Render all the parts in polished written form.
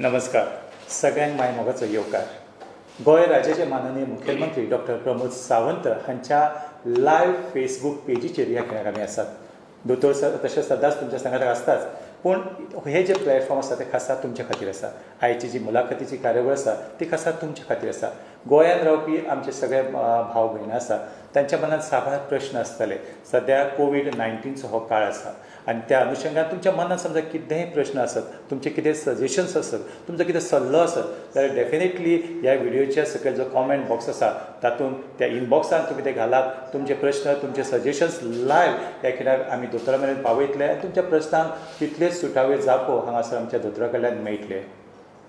नमस्कार सगळ्यांक माय मोगाचो येवकार. गोंय राज्याचे माननीय मुख्यमंत्री डॉक्टर प्रमोद सावंत हांच्या लायव्ह फेसबूक पेजीचेर ह्या खिणाक आमी आसात. दोतोर तशें सदांच तुमच्या सांगाताक आसताच, पूण हे जे प्लॅटफॉर्म आसा ते खासा तुमच्या खातीर आसा. आयची जी मुलाखतीची कार्यावळ आसा ती खासा तुमच्या खातीर आसा. गोंयांत रावपी आमचे सगळे भाव भयणां आसा, तांच्या मनांत साबार प्रश्न आसतले. सद्या कोवीड-19चो हो काळ आसा आनी त्या अनुशंगान तुमच्या मनांत समजा कितेंय प्रश्न आसत, तुमचे कितें सजेशन्स आसत, तुमचो कितें सल्लो आसत जाल्यार डेफिनेटली ह्या व्हिडियोच्या सकयल जो कॉमेंट बॉक्स आसा तातूंत त्या इनबॉक्सान तुमी ते घालात. तुमचे प्रश्न, तुमचे सजेशन्स लायव्ह ह्या खिणाक आमी दोतोरा मेरेन पावयतले आनी तुमच्या प्रश्नांक तितलेच सुटावे जापो हांगासर आमच्या दोतोरा कडल्यान मेळटले.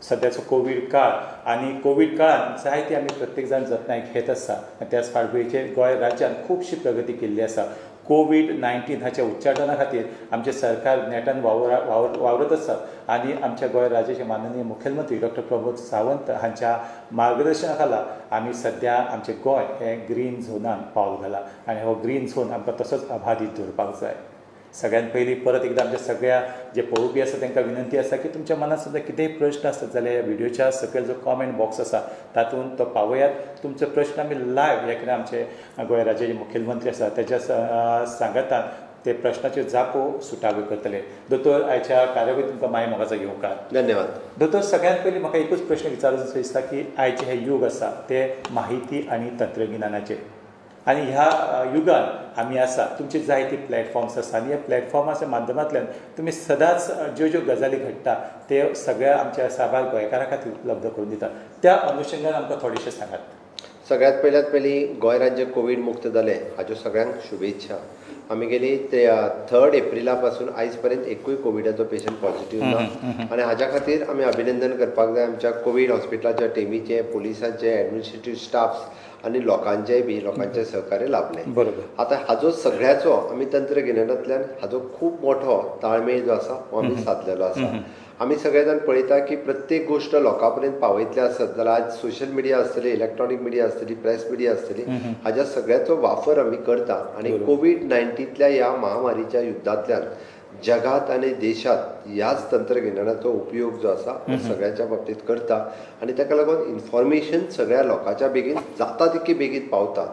सद्याचो कोवीड काळ आनी कोवीड काळांत जायती आमी प्रत्येक जाण जतनाय घेत आसा आनी त्याच फाटभुंयेचेर गोंय राज्यान खुबशी प्रगती केल्ली आसा. कोवीड-19 हाच्या उच्चाटना खातीर आमचें सरकार नेटान वावरत आसा आनी आमच्या गोंय राज्याचे माननीय मुखेलमंत्री डॉक्टर प्रमोद सावंत हांच्या मार्गदर्शना खाला आमी सद्या आमचें गोंय हें ग्रीन झोनान पावल घालां आनी हो ग्रीन झोन आमकां तसोच अबाधीत दवरपाक जाय. सगळ्यात पयलीं परत एकदां आमच्या सगळ्या जे पळोवपी आसा तांकां विनंती आसा की तुमच्या मनांत सुद्दां कितेंय प्रश्न आसत जाल्यार ह्या व्हिडियोच्या सकयल जो कॉमेंट बॉक्स आसा तातूंत तो पावयात. तुमचो प्रश्न आमी लायव्ह ह्या कितें आमचे गोंय राज्याचे मुखेलमंत्री आसा तेच्या सांगातान ते प्रश्नाच्यो जापो सुटाव्यो करतले. दोतोर, आयच्या कार्यावळीत तुमकां माय मोगाचो येवकार. धन्यवाद. दोतोर, सगळ्यात पयलीं म्हाका एकूच प्रश्न विचारूचो दिसता की आयचें हें यूग आसा तें माहिती आनी तंत्रगिन्यानाचें आनी ह्या युगान आमी आसा, तुमचे जायते प्लॅटफॉर्म्स आसा आनी ह्या प्लॅटफॉर्माच्या माध्यमांतल्यान तुमी सदांच ज्यो ज्यो गजाली घडटा ते सगळ्या आमच्या साबार गोंयकारां खातीर उपलब्ध करून दिता. त्या अनुशंगान आमकां थोडेशें सांगात. सगळ्यात पयल्यात पयलीं गोंय राज्य कोवीड मुक्त जालें हाच्यो सगळ्यांक शुभेच्छा. आमी गेली ते 3 एप्रिला पासून आयज पर्यंत एकूय कोविडाचो पेशंट पॉझिटिव्ह ना आनी हाज्या खातीर आमी अभिनंदन करपाक जाय आमच्या कोवीड हॉस्पिटलाच्या टिमीचें, पुलिसांचें, एडमिनिस्ट्रेटीव स्टाफ्स आनी लोकांचेय बी लोकांचें सहकार्य लाभलें. बरोबर. आतां हाजो सगळ्याचो आमी तंत्रगिन्यानांतल्यान हाजो खूब मोठो ताळमेळ जो आसा हो आमी सादलेलो आसा. आमी सगळे जाण पळयता की प्रत्येक गोश्ट लोकां पर्यंत पावयतले आसत जाल्यार आज सोशल मिडिया आसतली, इलेक्ट्रॉनीक मिडिया आसतली, प्रेस मिडिया आसतली, हाज्या सगळ्याचो वापर आमी करता आनी कोवीड-19तल्या ह्या महामारीच्या युद्धांतल्यान जगात आनी देशात ह्याच तंत्रगिन्यानाचो उपयोग जो आसा तो सगळ्यांच्या बाबतींत करता आनी ताका लागून इन्फॉर्मेशन सगळ्या लोकांच्या बेगीन जाता तितके बेगीन पावता.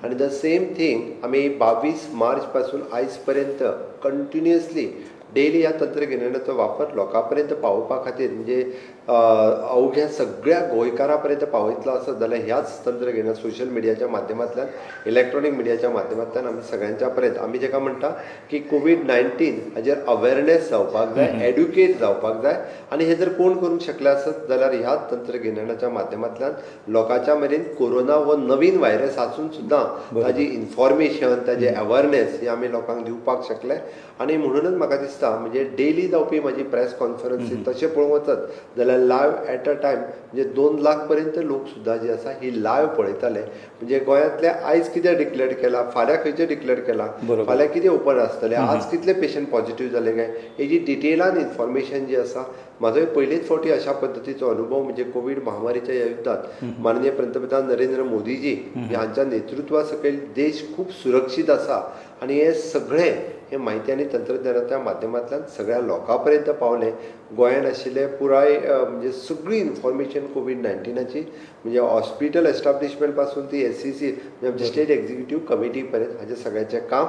आनी the same thing आमी 22 मार्च पासून आयज पर्यंत कंटिन्युअसली डेली ह्या तंत्रगिन्यानाचो वापर लोकां पर्यंत पावोवपा खातीर म्हणजे अवघ्या सगळ्या गोंयकारां पर्यंत पावयतलो आसत जाल्यार ह्याच तंत्रगिन्यान सोशल मिडियाच्या माध्यमांतल्यान, इलेक्ट्रॉनीक मिडियाच्या माध्यमांतल्यान आमी सगळ्यांच्या पर्यंत आमी जेका म्हणटा की कोवीड-19 हाजेर अवेरनेस जावपाक जाय, एड्युकेट जावपाक जाय आनी हे जर कोण करूंक शकले आसत जाल्यार ह्या तंत्रगिन्यानाच्या माध्यमांतल्यान लोकांच्या मेरेन कोरोना हो नवीन व्हायरस आसून सुद्दां ताजी इन्फॉर्मेशन, ताजें अवेरनेस हे आमी लोकांक दिवपाक शकले. आनी म्हणूनच म्हाका दिसता म्हणजे डेली जावपी म्हाजी प्रेस कॉन्फरन्स तशें पळोवंक वचत जाल्यार लायव्ह एट अ टायम म्हणजे 2 लाख पर्यंत लोक सुद्दां जे आसा ही लायव्ह पळयताले. म्हणजे गोंयांतले आयज कितें डिक्लेअर केलां, फाल्यां खंयचें डिक्लेअर केलां, फाल्यां कितें ओपन आसतलें, आज कितले पेशंट पॉझिटिव्ह जाले काय, हेजी डिटेलान इन्फॉर्मेशन जी आसा. म्हाजो पयलीच फावटी अशा पद्दतीचो अनुभव म्हणजे कोवीड महामारीच्या ह्या युद्धात माननीय पंतप्रधान नरेंद्र मोदीजी हांच्या नेतृत्वा सकयल देश खूब सुरक्षीत आसा आनी हे सगळें हे म्हायती आनी तंत्रज्ञानाच्या माध्यमांतल्यान सगळ्या लोकां पर्यंत पावलें. गोंयांत आशिल्ले पुराय म्हणजे सगळी इन्फॉर्मेशन कोवीड-19ची म्हणजे हॉस्पिटल एस्टाब्लिशमेंट पासून ती SEC म्हणजे आमची स्टेट एक्झिक्युटीव कमिटी पर्यंत हाजें सगळ्याचें काम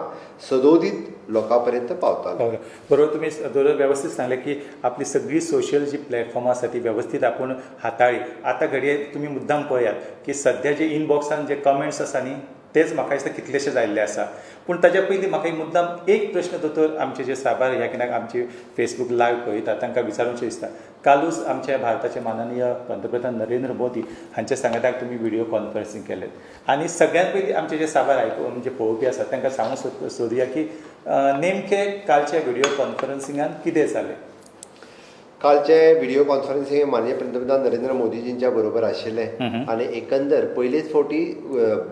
सदोदीत लोकां पर्यंत पावतालें. बरोबर, तुमी बरोबर व्यवस्थीत सांगलें की आपली सगळी सोशल जी प्लॅटफॉर्म आसा ती व्यवस्थीत आपूण हाताळी. आतां घडये तुमी मुद्दाम पळयात की सद्या जे इनबॉक्सान जे कमेंट्स आसा न्ही तेच म्हाका दिसता कितलेशेच आयिल्ले आसा. पूण ताच्या पयलीं म्हाका एक मुद्दाम एक प्रश्न दोतोर आमचे जे साबार ह्या खिणाक आमची फेसबूक लायव्ह पळयता तांकां विचारूंचें दिसता. कालूच आमच्या भारताचे माननीय पंतप्रधान नरेंद्र मोदी हांच्या सांगाताक तुमी व्हिडियो कॉन्फरन्सींग केलें आनी सगळ्यांत पयलीं आमचे जे साबार आयकू म्हणजे पळोवपी आसा तांकां सांगूंक सोदया की नेमकें कालच्या व्हिडियो कॉन्फरन्सिंगान कितें जालें. कालचे व्हिडिओ कॉन्फरन्सिंग माननीय पंतप्रधान नरेंद्र मोदीजींच्या बरोबर आशिल्लें आनी एकंदर पयलेच फावटी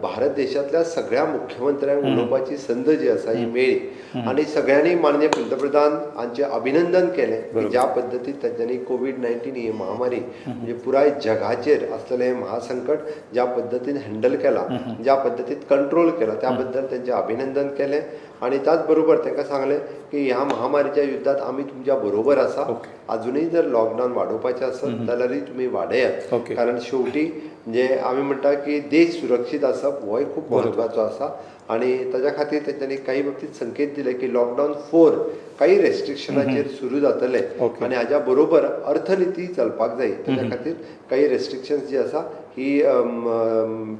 भारत देशांतल्या सगळ्या मुख्यमंत्र्यांक उलोवपाची संद जी आसा ही मेळ्ळी आनी सगळ्यांनी माननीय पंतप्रधान हांचें अभिनंदन केलें की ज्या पद्दतीन तांच्यांनी कोवीड-19 ही महामारी म्हणजे पुराय जगाचेर आसलेलें हें महासंकट ज्या पद्दतीन हँडल केलां, ज्या पद्दतीन कंट्रोल केलां त्या बद्दल तांचें अभिनंदन केलें आनी त्याच बरोबर तांकां सांगलें की ह्या महामारीच्या युद्धात आमी तुमच्या बरोबर आसा, अजूनय अजुनूय जर लॉकडावन वाडोवपाचें आसत जाल्यारूय तुमी वाडयात, कारण शेवटी म्हणजे आमी म्हणटा की देश सुरक्षीत आसप होय खूब म्हत्वाचो आसा. आनी ताज्या खातीर तेंच्यांनी काही बाबतींत संकेत दिले की लॉकडावन 4 काही रेस्ट्रिक्शनाचेर सुरू जातले आनी हाज्या बरोबर अर्थनिती चलपाक जाय, ताज्या खातीर काही रेस्ट्रिक्शन्स जी आसा ही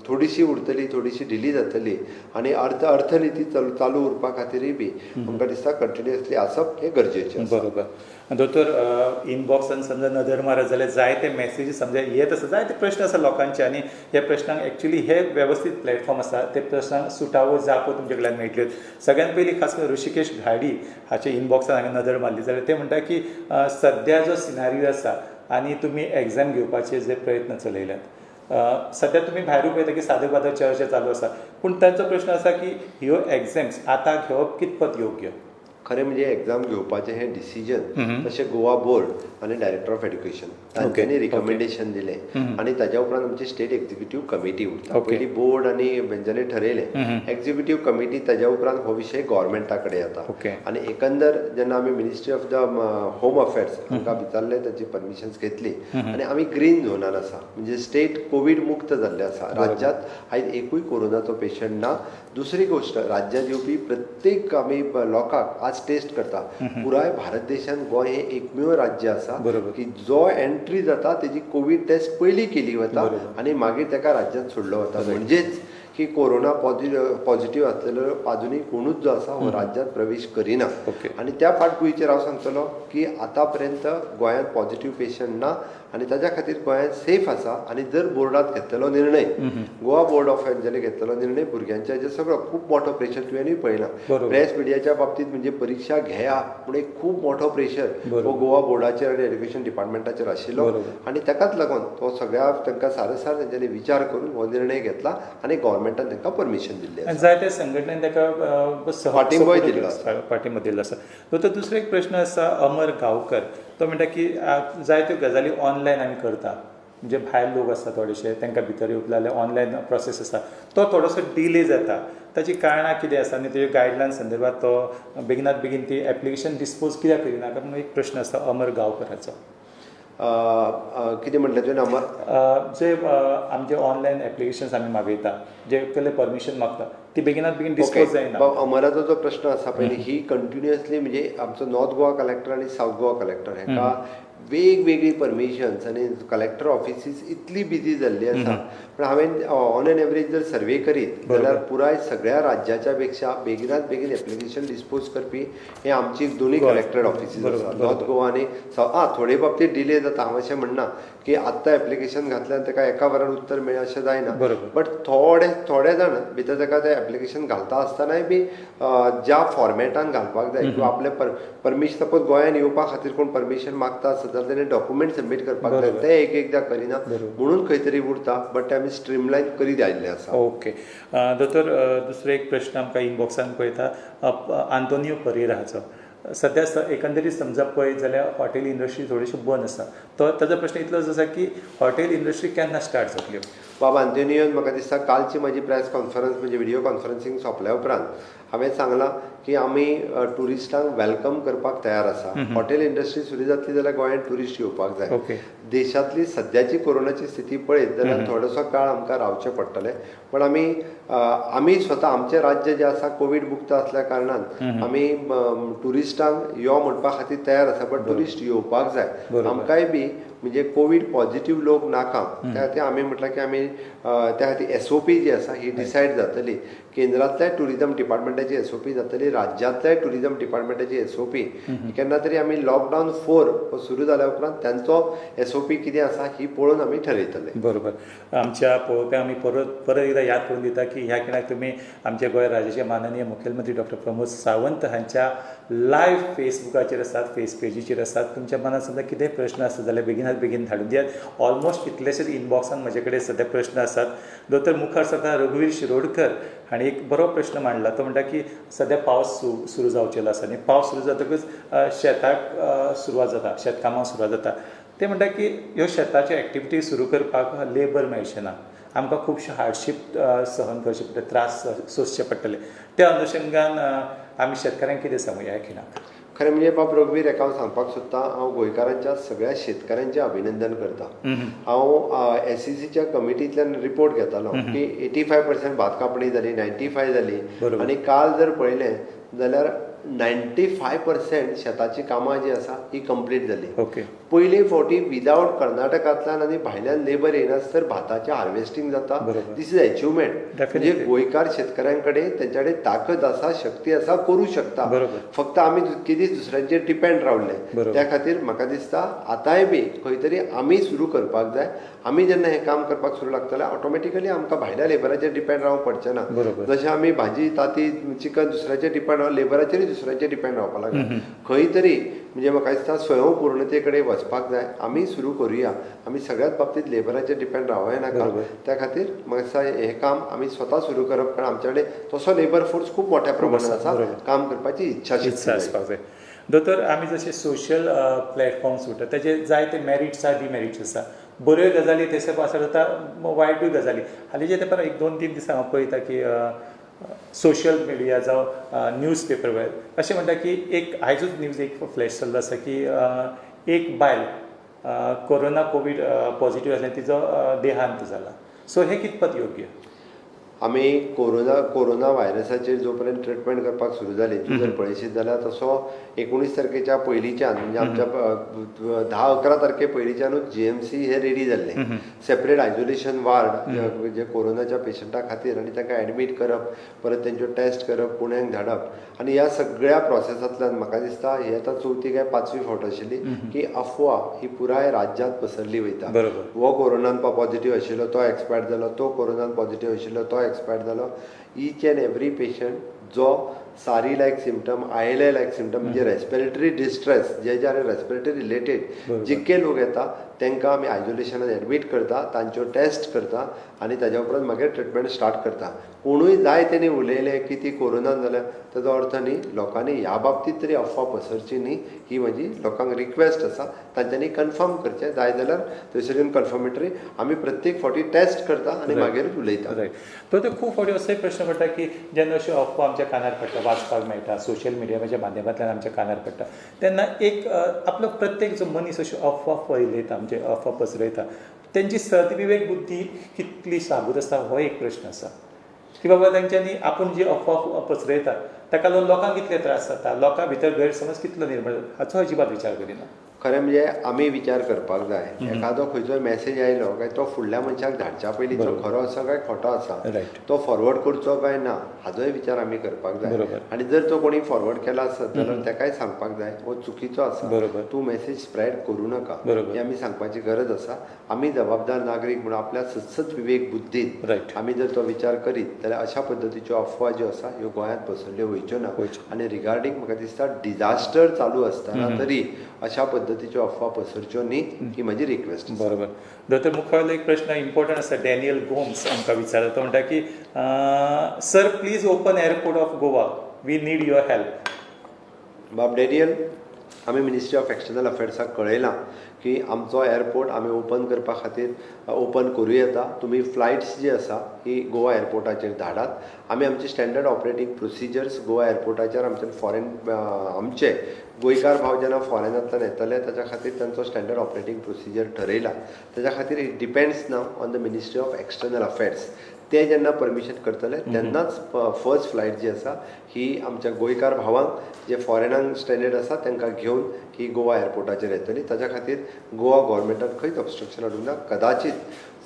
थोडीशी उरतली, थोडीशी डिली जातली आनी अर्थनिती चालू उरपा खातीरय बी आमकां दिसता कंटिन्युअसली आसप हें गरजेचें. बरोबर दोतोर, इनबॉक्सान समजा नदर मारत जाल्यार जायते मॅसेजीस समजा येत आसा, जायते प्रश्न आसा लोकांचे आनी ह्या प्रश्नांक एक्चुली हे वेवस्थीत प्लॅटफॉर्म आसा ते प्रश्नांक सुटावो जापो तुमचे कडल्यान मेळटल्यो. सगळ्यात पयलीं खास करून ऋषिकेश घाडी हाचे इनबॉक्सान हांवें नदर मारली जाल्यार ते म्हणटा की सद्या जो सिनारियो आसा आनी तुमी एग्जाम घेवपाचे जे प्रयत्न चलयल्यात, सद्या तुमी भायरूय पळयता की साद्यो बाद्यो चर्चा चालू आसा, पूण तांचो प्रश्न आसा की ह्यो एग्जाम्स आतां घेवप कितपत योग्य? खरें म्हणजे एग्जाम घेवपाचें हें डिसिजन तशें गोवा बोर्ड आनी डायरेक्टर ऑफ एड्युकेशन तांच्यांनी रिकमेंडेशन दिलें आनी ताज्या उपरांत आमची स्टेट एक्झिक्युटीव कमिटी उरता. पयलीं बोर्ड आनी तेंच्यांनी ठरयलें, एक्झिक्युटीव कमिटी ताज्या उपरांत हो विशय गव्हर्मेंटा कडेन येता आनी एकंदर जेन्ना आमी ministry of the home affairs हांकां विचारलें, तांची परमिशन्स घेतली आनी आमी ग्रीन झोनान आसा, म्हणजे स्टेट कोवीड मुक्त जाल्लें आसा, राज्यांत आयज एकूय कोरोनाचो पेशंट ना. दुसरी गोश्ट, राज्यांत येवपी प्रत्येक आमी लोकांक आज टेस्ट करता. पुराय भारत देशांत गोंय हें एकमेव राज्य आसा की जो एंट्री जाता तेजी कोवीड टेस्ट पयली केली वता आनी मागीर ताका राज्यांत सोडलो वता. म्हणजेच की कोरोना पॉझिटिव्ह आसलेलो अजुनूय कोणूच जो आसा हो राज्यांत प्रवेश करिना. आनी त्या फाटभुंयेचेर हांव सांगतलो की आतां पर्यंत गोंयांत पॉझिटिव्ह पेशंट ना आनी ताज्या खातीर गोंयांत सेफ आसा. आनी जर बोर्डांत घेतलेलो निर्णय, गोवा बोर्ड ऑफ हेंच्यांनी घेतलेलो निर्णय, भुरग्यांच्या हेजेर सगळो खूब मोठो प्रेशर तुवेंनूय पळयला प्रेस मिडियाच्या बाबतींत, म्हणजे परिक्षा घेया पूण एक खूब मोठो प्रेशर हो गोवा बोर्डाचेर आनी एड्युकेशन डिपार्टमेंटाचेर आशिल्लो आनी ताकाच लागून तो सगळ्या तांकां सारसार तेंच्यांनी विचार करून हो निर्णय घेतला आनी गव्हर्मेंटान तांकां परमिशन दिल्लें. जायते संघटनेन ताका पाठिंबोय दिल्लो, पाठिंबो दिल्लो आसा. दोतोर, दुसरो एक प्रश्न आसा अमर गांवकर, तो म्हणटा की जायत्यो गजाली ऑनलायन आमी करता, म्हणजे भायर लोक आसता थोडेशे तांकां भितर येवप जाल्यार ऑनलायन प्रोसेस आसता, तो थोडोसो डिले जाता, ताची कारणां कितें आसा आनी तेजे गायडलायन संदर्भात तो बेगिनात बेगीन ती एप्लिकेशन डिस्पोज कित्याक करिना म्हणून एक प्रश्न आसा अमर गांवकराचो. कितें म्हटलें तुवें अमर? जे आमचे ऑनलायन एप्लिकेशन्स आमी मागयता, जे कसले परमिशन मागता ती बेगिनात बेगीन डिस्पोज जायना. अमराचो जो प्रश्न आसा पयलीं, ही कंटिन्युअसली म्हणजे आमचो नॉर्थ गोवा कलेक्टर आनी सावथ गोवा कलेक्टर हेका वेगवेगळी परमिशन्स आनी कलेक्टर ऑफिसीस इतली बिजी जाल्ली आसा. पूण हांवें ऑन एन एवरेज जर सर्वे करीत जाल्यार पुराय सगळ्या राज्याच्या पेक्षा बेगिनात बेगीन एप्लिकेशन डिस्पोज करपी हे आमची दोनूय कलेक्टर ऑफिसीस आसा, नॉर्थ गोवा आनी सावथ. आं, थोडे बाबतींत डिले जाता, हांव अशें म्हणना की आत्तां एप्लिकेशन घातलें आनी ताका एका वरान उत्तर मेळ्ळें अशें जायना, बट थोडे थोडे जाण भितर ताका तें एप्लिकेशन घालता आसतनाय बी ज्या फॉर्मेटान घालपाक जाय किंवा आपलें परमिशन, सपोज गोंयान येवपा खातीर कोण परमिशन मागता आसत जाल्यार तेणें डॉक्युमेंट सबमीट करपाक जाय, ते एक एकदां करिना म्हणून खंय तरी उरता, बट ते आमी स्ट्रीमलायन करीत आयिल्लें आसा. ओके दोतोर, दुसरो एक प्रश्न आमकां इनबॉक्सान पळयता आंतोनियो परेरा हाचो. सद्या एकंदरीत समजा पळयत जाल्यार हॉटेल इंडस्ट्री थोडीशी बंद आसा, तो ताजो प्रश्न इतलोच आसा की हॉटेल इंडस्ट्री केन्ना स्टार्ट जातली? बाब आंतोनियोन म्हाका दिसता कालची म्हाजी प्रेस कॉन्फरन्स म्हणजे व्हिडियो कॉन्फरन्सींग सोंपल्या उपरांत हांवें सांगलां की आमी ट्युरिस्टांक welcome करपाक तयार आसा. हॉटेल इंडस्ट्री सुरू जातली जाल्यार गोंयांत ट्युरिस्ट येवपाक जाय. देशांतली सद्याची कोरोनाची स्थिती पळयत जाल्यार थोडोसो काळ आमकां रावचें पडटलें, पण आमी आमी स्वता आमचें राज्य जें आसा कोवीड मुक्त आसल्या कारणान आमी ट्युरिस्टांक यो म्हणपा खातीर तयार आसा, बट ट्युरिस्ट येवपाक जाय. आमकांय बी म्हणजे कोवीड पॉझिटिव्ह लोक नाका, त्या खातीर आमी म्हटलां की आमी त्या खातीर एसओपी जी आसा ही डिसायड जातली, केंद्रांतल्या ट्युरिजम डिपार्टमेंटाची एसओपी जातली, राज्यांतल्या ट्युरिजम डिपार्टमेंटाची एसओपी. केन्ना तरी आमी लॉकडावन 4 हो सुरू जाल्या उपरांत तांचो एसओपी कितें आसा ही पळोवन आमी ठरयतले. बरोबर, आमच्या पळोवप्या आमी परत परत एकदां याद करून दिता की ह्या खिणाक तुमी आमच्या गोंय राज्याचे माननीय मुखेलमंत्री डॉक्टर प्रमोद सावंत हांच्या लायव्ह फेसबुकाचेर आसात, फेस पेजीचेर आसात. तुमच्या मनात समजा कितेंय प्रश्न आसत जाल्यार बेगिनात बेगीन धाडून दियात. ऑलमोस्ट कितलेशेच इनबॉक्सान म्हजे कडेन सद्या प्रश्न आसात. दोतोर, मुखार सरतना रघुवीर शिरोडकर हांणी एक बरो प्रश्न मांडला, तो म्हणटा की सद्या पावस सुरू जावचेलो आसा आनी पावस सुरू जातकच शेताक सुरवात जाता, शेतकामाक सुरवात जाता. ते म्हणटा की ह्यो शेताच्यो एक्टिविटी सुरू करपाक लेबर मेळचें ना, आमकां खुबशे हार्डशीप सहन करचे पडटले, त्रास सोंसचे पडटले. त्या अनुशंगान आमी शेतकाऱ्यांक कितें सांगूया ह्या खिणाक? खरें म्हणजे बाब रघुवीर, एका हांव सांगपाक सोदता, हांव गोंयकारांच्या सगळ्या शेतकाऱ्यांचें अभिनंदन करता. हांव एसईसीच्या कमिटींतल्यान रिपोर्ट घेतालो की 85% भात कापणी जाली, 95 जाली, आनी काल जर पळयलें जाल्यार 95% शेताची कामां जी आसा ही कंप्लीट जाली. पयले फावटी विदावट कर्नाटकांतल्यान आनी भायल्यान लेबर येनासतर भाताचें हार्वेस्टींग जाता. This is achievement. म्हणजे गोंयकार शेतकऱ्यां कडेन तेंच्या कडेन ताकद आसा, शक्ती आसा, करूं शकता. फक्त आमी कितें दुसऱ्यांचेर डिपेंड रावले. त्या खातीर म्हाका दिसता आतांय बी खंय तरी आमी सुरू करपाक जाय. आमी जेन्ना हें काम करपाक सुरू लागतले ऑटोमॅटिकली आमकां भायल्या लेबराचेर डिपेंड रावंक पडचें ना. जशें आमी भाजी, तांती, चिकन दुसऱ्याचेर डिपेंड राव, लेबराचेरूय दुसऱ्याचेर डिपेंड रावपाक लागला. खंय तरी म्हणजे म्हाका दिसता स्वयंपूर्णते कडेन वचपाक जाय. आमी सुरू करुया. आमी सगळ्याच बाबतींत लेबराचेर डिपेंड रावया नाका. त्या खातीर म्हाका दिसता हें काम आमी स्वता सुरू करप, कारण आमच्या कडेन तसो लेबर फोर्स खूब मोठ्या प्रमाणात आसा, काम करपाची इच्छा आसपाक जाय. दोतोर, आमी जशे सोशल प्लॅटफॉर्म्स म्हणटा तेजे जायते मॅरिट्स आसा, डिमॅरिट्स आसा. बऱ्यो गजाली थंयसर पासार जाता, वायटूय गजाली. हालींच्या तेंपार 1-2-3 दिसां हांव पळयता की सोशल मिडिया जावं न्यूज पेपर अशें म्हणटा की एक आयजूच न्यूज एक फ्लॅश जाल्लो आसा की एक बायल कोरोना कोवीड पॉझिटिव्ह आसल्यान तिचो देहांत जाला. सो हें कितपत योग्य? आमी कोरोना व्हायरसाचेर जो पर्यंत ट्रिटमेंट करपाक सुरू जाली, तूं जर पळयशीत जाल्यार तसो 19 तारखेच्या पयलींच्यान म्हणजे आमच्या 10-11 तारखे पयलींच्यानूच जीएमसी हे रेडी जाल्ले. सेपरेट आयसोलेशन वार्ड जे कोरोनाच्या पेशंटा खातीर, आनी तांकां एडमीट करप, परत तेंच्यो टेस्ट करप, पुण्याक धाडप, आनी ह्या सगळ्या प्रोसेसांतल्यान म्हाका दिसता ही आतां 4थी काय 5वी फावट आशिल्ली की अफवा ही पुराय राज्यांत पसरली वयता. हो कोरोनान पॉझिटिव्ह आशिल्लो तो एक्सपायर्ड जालो, तो कोरोनान पॉझिटिव्ह आशिल्लो तो एक्सपायर्ड जालो. ईच एंड एवरी पेशंट जो SARI like symptom, ILI like symptom, म्हणजे रेस्पिरेटरी डिस्ट्रेस जे जे रेस्पिरेटरी रिलेटेड जितके लोक येता तांकां आमी आयसोलेशनान एडमीट करता, तांच्यो टेस्ट करता आनी ताज्या उपरांत मागीर ट्रिटमेंट स्टार्ट करता. कोणूय जाय तेणी उलयलें की ती कोरोनान जाल्या ताजो अर्थ न्ही. लोकांनी ह्या बाबतींत तरी अफवा पसरची न्ही ही म्हजी लोकांक रिक्वेस्ट आसा. तांच्यांनी कन्फर्म करचें, जाय जाल्यार थंयसर कन्फर्मेटरी आमी प्रत्येक फावटी टेस्ट करता आनी मागीरूच उलयता. रायट. तर खूब फावटी असोय प्रश्न पडटा की जेन्ना अश्यो अफवा आमच्या कानार पडटा, वाचपाक मेळटा, सोशल मिडियाच्या माध्यमांतल्यान आमच्या कानार पडटा, तेन्ना एक आपलो प्रत्येक जो मनीस अश्यो अफवा फैलयता, म्हणजे अफवा पसरयता, तेंची सदविवेक बुद्धी कितली साबूत आसता हो एक प्रश्न आसा. की बाबा तेंच्यांनी आपूण जी अफवा पसरयता ताका लागून लोकांक कितले त्रास जाता, लोकां भितर गैरसमज कितलो निर्माण जाता, हाचो अजिबात विचार करिना. खरें म्हणजे आमी विचार करपाक जाय. एखादो खंयचोय मॅसेज आयलो काय तो फुडल्या मनशाक धाडच्या पयलीं तो खरो आसा काय खोटो आसा, तो फॉरवर्ड करचो काय ना हाजोय विचार आमी करपाक जाय. आनी जर तो कोणी फॉरवर्ड केला आसत जाल्यार ताकाय सांगपाक जाय हो चुकीचो आसा, तूं मॅसेज स्प्रेड करूं नाका, हें आमी सांगपाची गरज आसा. आमी जबाबदार नागरीक म्हणून आपल्या सतसत विवेक बुद्धीन आमी जर तो विचार करीत जाल्यार अशा पद्दतीच्यो अफवा ज्यो आसा ह्यो गोंयांत पसरल्यो वयच्यो ना. आनी रिगार्डींग म्हाका दिसता डिजास्टर चालू आसतना तरी अशा पद्दतीच्यो अफवा पसरच्यो न्ही ही म्हजी रिक्वेस्ट. बरोबर. दोतोर, मुखावेलो एक प्रश्न इम्पॉर्टंट आसा. डॅनियल गोम्स आमकां विचारता, तो म्हणटा की sir please open airport of Goa, we need your help. बाब डॅनियल, आमी मिनिस्ट्री ऑफ एक्सटर्नल अफेर्साक कळयलां की आमचो एअरपोर्ट आमी ओपन करपा खातीर ओपन करूं येता. तुमी फ्लायट्स जी आसा ही गोवा एअरपोर्टाचेर धाडात. आमी आमचे स्टँडर्ड ऑपरेटींग प्रोसिजर्स गोवा एअरपोर्टाचेर आमचे फॉरेन आमचे गोंयकार भाव जेन्ना फॉरेनांतल्यान येतले ताच्या खातीर तांचो स्टँडर्ड ऑपरेटींग प्रोसिजर ठरयला. ताच्या खातीर it depends now on the ministry of external affairs. ते जेन्ना परमिशन करतले तेन्नाच फर्स्ट फ्लायट जी आसा ही आमच्या गोंयकार भावांक जे फॉरेनाक स्टँडर्ड आसा तांकां घेवन ही गोवा एअरपोर्टाचेर येतली. ताच्या खातीर गोवा गव्हर्मेंटान खंयच ऑब्स्ट्रक्शन हाडूंक ना. कदाचित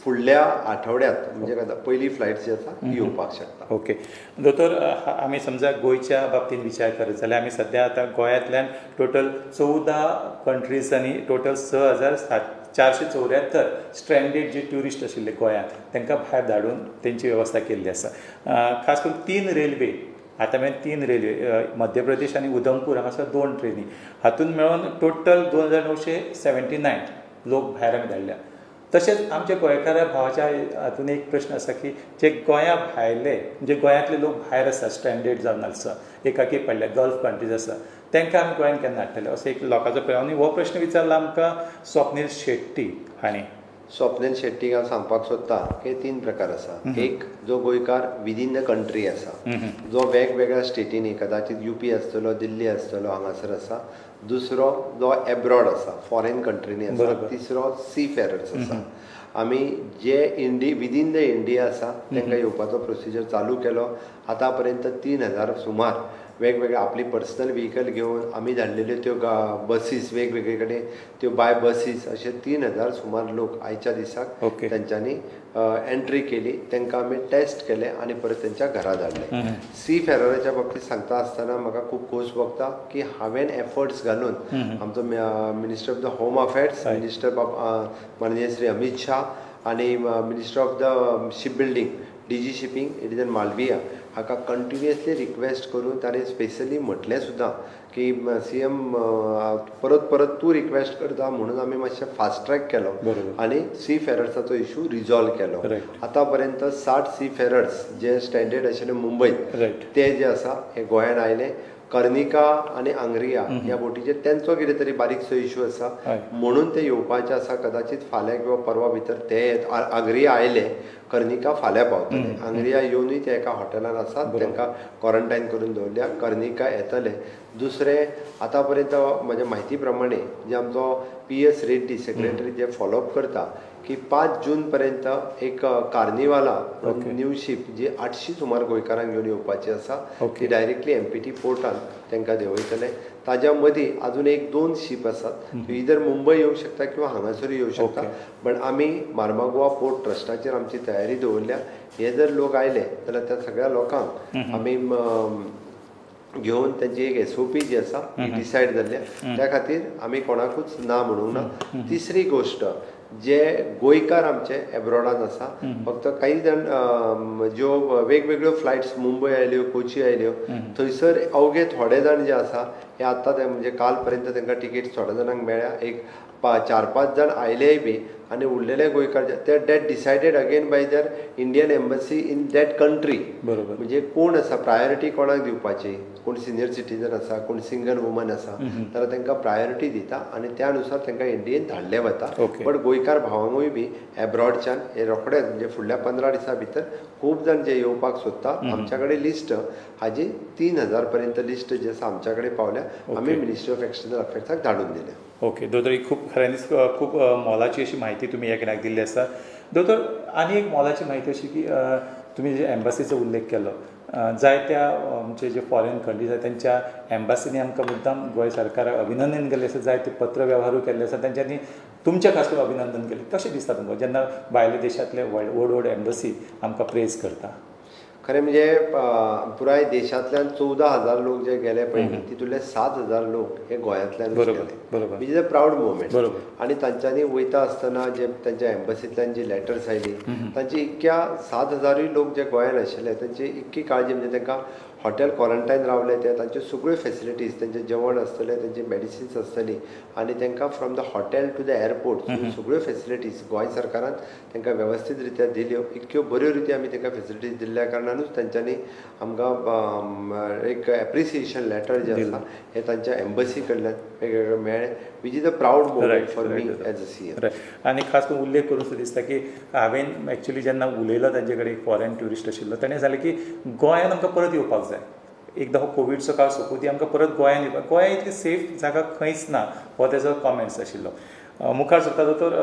फुडल्या आठवड्यात म्हणजे पयली फ्लायट जी आसा ती येवपाक शकता. ओके दोतोर, आमी समजा गोंयच्या बाबतींत विचार करत जाल्यार आमी सद्या आतां गोंयांतल्यान टोटल 14 कंट्रीजांनी टोटल 6474 स्ट्रँडेड जे ट्युरिस्ट आशिल्ले गोंयांत तांकां भायर धाडून तेंची वेवस्था केल्ली आसा. खास करून 3 रेल्वे आतां मेरेन 3 रेल्वे मध्य प्रदेश आनी उधमपूर हांगासर 2 ट्रेनी हातूंत मेळून टोटल 2979 लोक भायर आमी धाडल्या. तशेंच आमच्या गोंयकारा भावाच्या हातून एक प्रश्न आसा की जे गोंया भायले म्हणजे गोंयांतले लोक भायर आसा स्टँडर्ड जावन आसा एकाकी पडल्या गल्फ कंट्रीज आसा तांकां आमी गोंयांत केन्ना हाडटले असो एक लोकांचो प्रश्न. आनी हो प्रश्न विचारला आमकां स्वप्नील शेट्टी हांणी. स्वप्नील शेट्टीक हांव सांगपाक सोदता की 3 प्रकार आसा. एक जो गोंयकार विदीन the country आसा, जो वेगवेगळ्या स्टेटींनी, कदाचित यूपी आसतलो, दिल्ली आसतलो, हांगासर आसा. दुसरो जो एब्रॉड आसा, फॉरेन कंट्रीनी आसा. तिसरो सी फेरर्स आसा. आमी जे विदीन the India आसा तांकां येवपाचो प्रोसिजर चालू केलो. आतां पर्यंत 3000 सुमार वेगवेगळे आपली पर्सनल व्हिकल घेवन आमी धाडलेल्यो त्यो बसीस वेगवेगळे कडेन, त्यो बाय बसीस, अशे 3000 सुमार लोक आयच्या दिसाक तेंच्यांनी एंट्री केली. तांकां आमी टेस्ट केले आनी परत तेंच्या घरा धाडले. सी फेरराच्या बाबतींत सांगता आसतना म्हाका खूब खोस भोगता की हांवें एफर्ट्स घालून आमचो minister of the home affairs, minister माननीय श्री अमीत शाह आनी minister of the ship building DG shipping it is Malviya हाका कंटिन्युअसली रिक्वेस्ट करून ताणें स्पेशली म्हटलें सुद्दां की सी एम परत परत तूं रिक्वेस्ट करता म्हणून आमी मातशें फास्ट ट्रॅक केलो आनी सी फेरर्साचो इशू रिजॉल्व केलो. आतां पर्यंत 60 सी फेरर्स जे स्टँडर्ड आशिल्ले मुंबयत ते जे आसा हे गोंयान आयले. कर्निका आनी आंग्रिया ह्या बोटीचेर तेंचो कितें तरी बारीकसो इशू आसा म्हणून ते येवपाचे आसा. कदाचित फाल्यां किंवा परवा भितर ते आंग्रिया आयले, कर्निका फाल्यां पावतले. आंग्रिया येवनूय ते एका हॉटेलान आसात, तांकां क्वॉरंटायन करून दवरल्या. कर्निका येतले. दुसरें आतां पर्यंत म्हज्या म्हायती प्रमाणे जे आमचो PS Reddy secretary जे फॉलोअप करता की 5 जून पर्यंत एक कार्निवाला न्यू शीप जी 800 सुमार गोंयकारांक घेवन येवपाची आसा ती डायरेक्टली MPT पोर्टान तांकां देंवयतले. ताज्या मदीं अजून 1-2 शीप आसात, इधर मुंबय येवंक शकता किंवा हांगासरूय येवंक शकता. बट आमी मार्मागोवा पोर्ट ट्रस्टाचेर आमची तयारी दवरल्या. हे जर लोक आयले जाल्यार त्या सगळ्या लोकांक आमी घेवन तांची एक SOP जी आसा ती डिसायड जाल्ल्या, त्या खातीर आमी कोणाकूच ना म्हणूंक ना. तिसरी गोश्ट, जे गोंयकार आमचे एब्रॉडान आसा, फक्त काही जाण ज्यो वेगवेगळ्यो फ्लायट्स मुंबय आयल्यो, कोची आयल्यो, थंयसर अवघे थोडे जाण जे आसा हे आतां ते म्हणजे काल पर्यंत तांकां तिकेट थोड्या जाणांक मेळ्ळ्या. एक 4-5 जाण आयलेय बी आनी उरलेले गोंयकार ते that decided again by their Indian embassy in that country. बरोबर, म्हणजे कोण आसा, प्रायोरिटी कोणाक दिवपाची, कोण सिनियर सिटीजन आसा, कोण सिंगल वुमन आसा, जाल्यार तांकां प्रायोरिटी दिता आनी त्या अनुसार तांकां इंडियेन धाडले वता. बट गोंयकार भावांकूय बी एब्रॉडच्यान हे रोखडेच म्हणजे फुडल्या 15 दिसां भितर खूब जाण जे येवपाक सोदता, आमच्या कडेन लिस्ट हाजी 3000 पर्यंत लिस्ट जी आसा आमच्या कडेन पावल्या. आमी मिनिस्ट्री ऑफ एक्सटर्नल अफेर्साक धाडून दिल्या. ओके दोतोर, ही खूब खऱ्यांनीच खूब मोलाची अशी म्हायती तुमी ह्या खिणाक दिल्ली आसा. दोतोर, आनी एक मोलाची म्हायती अशी की तुमी जे एम्बसीचो उल्लेख केलो, जायत्या आमचे जे फॉरेन कंट्रीज आसा तेंच्या एम्बसीनी आमकां मुद्दाम गोंय सरकाराक अभिनंदन केल्लें आसा, जायते पत्र वेव्हारूय केल्ले आसा, तेंच्यांनी तुमचें खास करून अभिनंदन केलें. कशें दिसता तुमकां जेन्ना भायल्या देशांतले व्हड व्हड एम्बसी आमकां प्रेज करता? खरें म्हणजे पुराय देशांतल्यान 14,000 लोक जे गेले पळय, तितूंतले 7,000 लोक हे गोंयांतल्यान गेले, which is a proud moment. आनी तांच्यांनी वयता आसतना जे तांच्या एम्बसींतल्यान जी लेटर्स आयली, तांची इतक्या 7,000 लोक जे गोंयांत आशिल्ले तांची इतकी काळजी, म्हणजे तांकां हॉटेल क्वॉरंटायन रावले ते, तांच्यो सगळ्यो फेसिलिटीज, तांचें जेवण आसतलें, तांची मेडिसिन्स आसतली आनी तांकां from the hotel to the airport सगळ्यो फेसिलिटीज गोंय सरकारान तांकां वेवस्थीत रित्या दिल्यो. इतक्यो बऱ्यो रित्या आमी तांकां फेसिलिटीज दिल्ल्या कारणानूच तांच्यांनी आमकां एक एप्रिसिएशन लेटर जें आसा हें तांच्या एम्बसी कडल्यान वेगवेगळें मेळ्ळें, which is a proud moment for me as a CM. Right. आनी खास करून उल्लेख करून दिसता की हांवें एक्चुली जेन्ना उलयलो तांचे कडेन, एक फॉरेन ट्युरिस्ट आशिल्लो, ताणें सांगलें की गोंयांत आमकां परत येवपाक जाय, एकदां हो कोविडचो काळ सोंपूं दी, आमकां परत गोंयांत येवपाक, गोंया इतली सेफ जागा खंयच ना, हो तेजो कॉमेंट्स आशिल्लो. मुखार सरता दोतोर,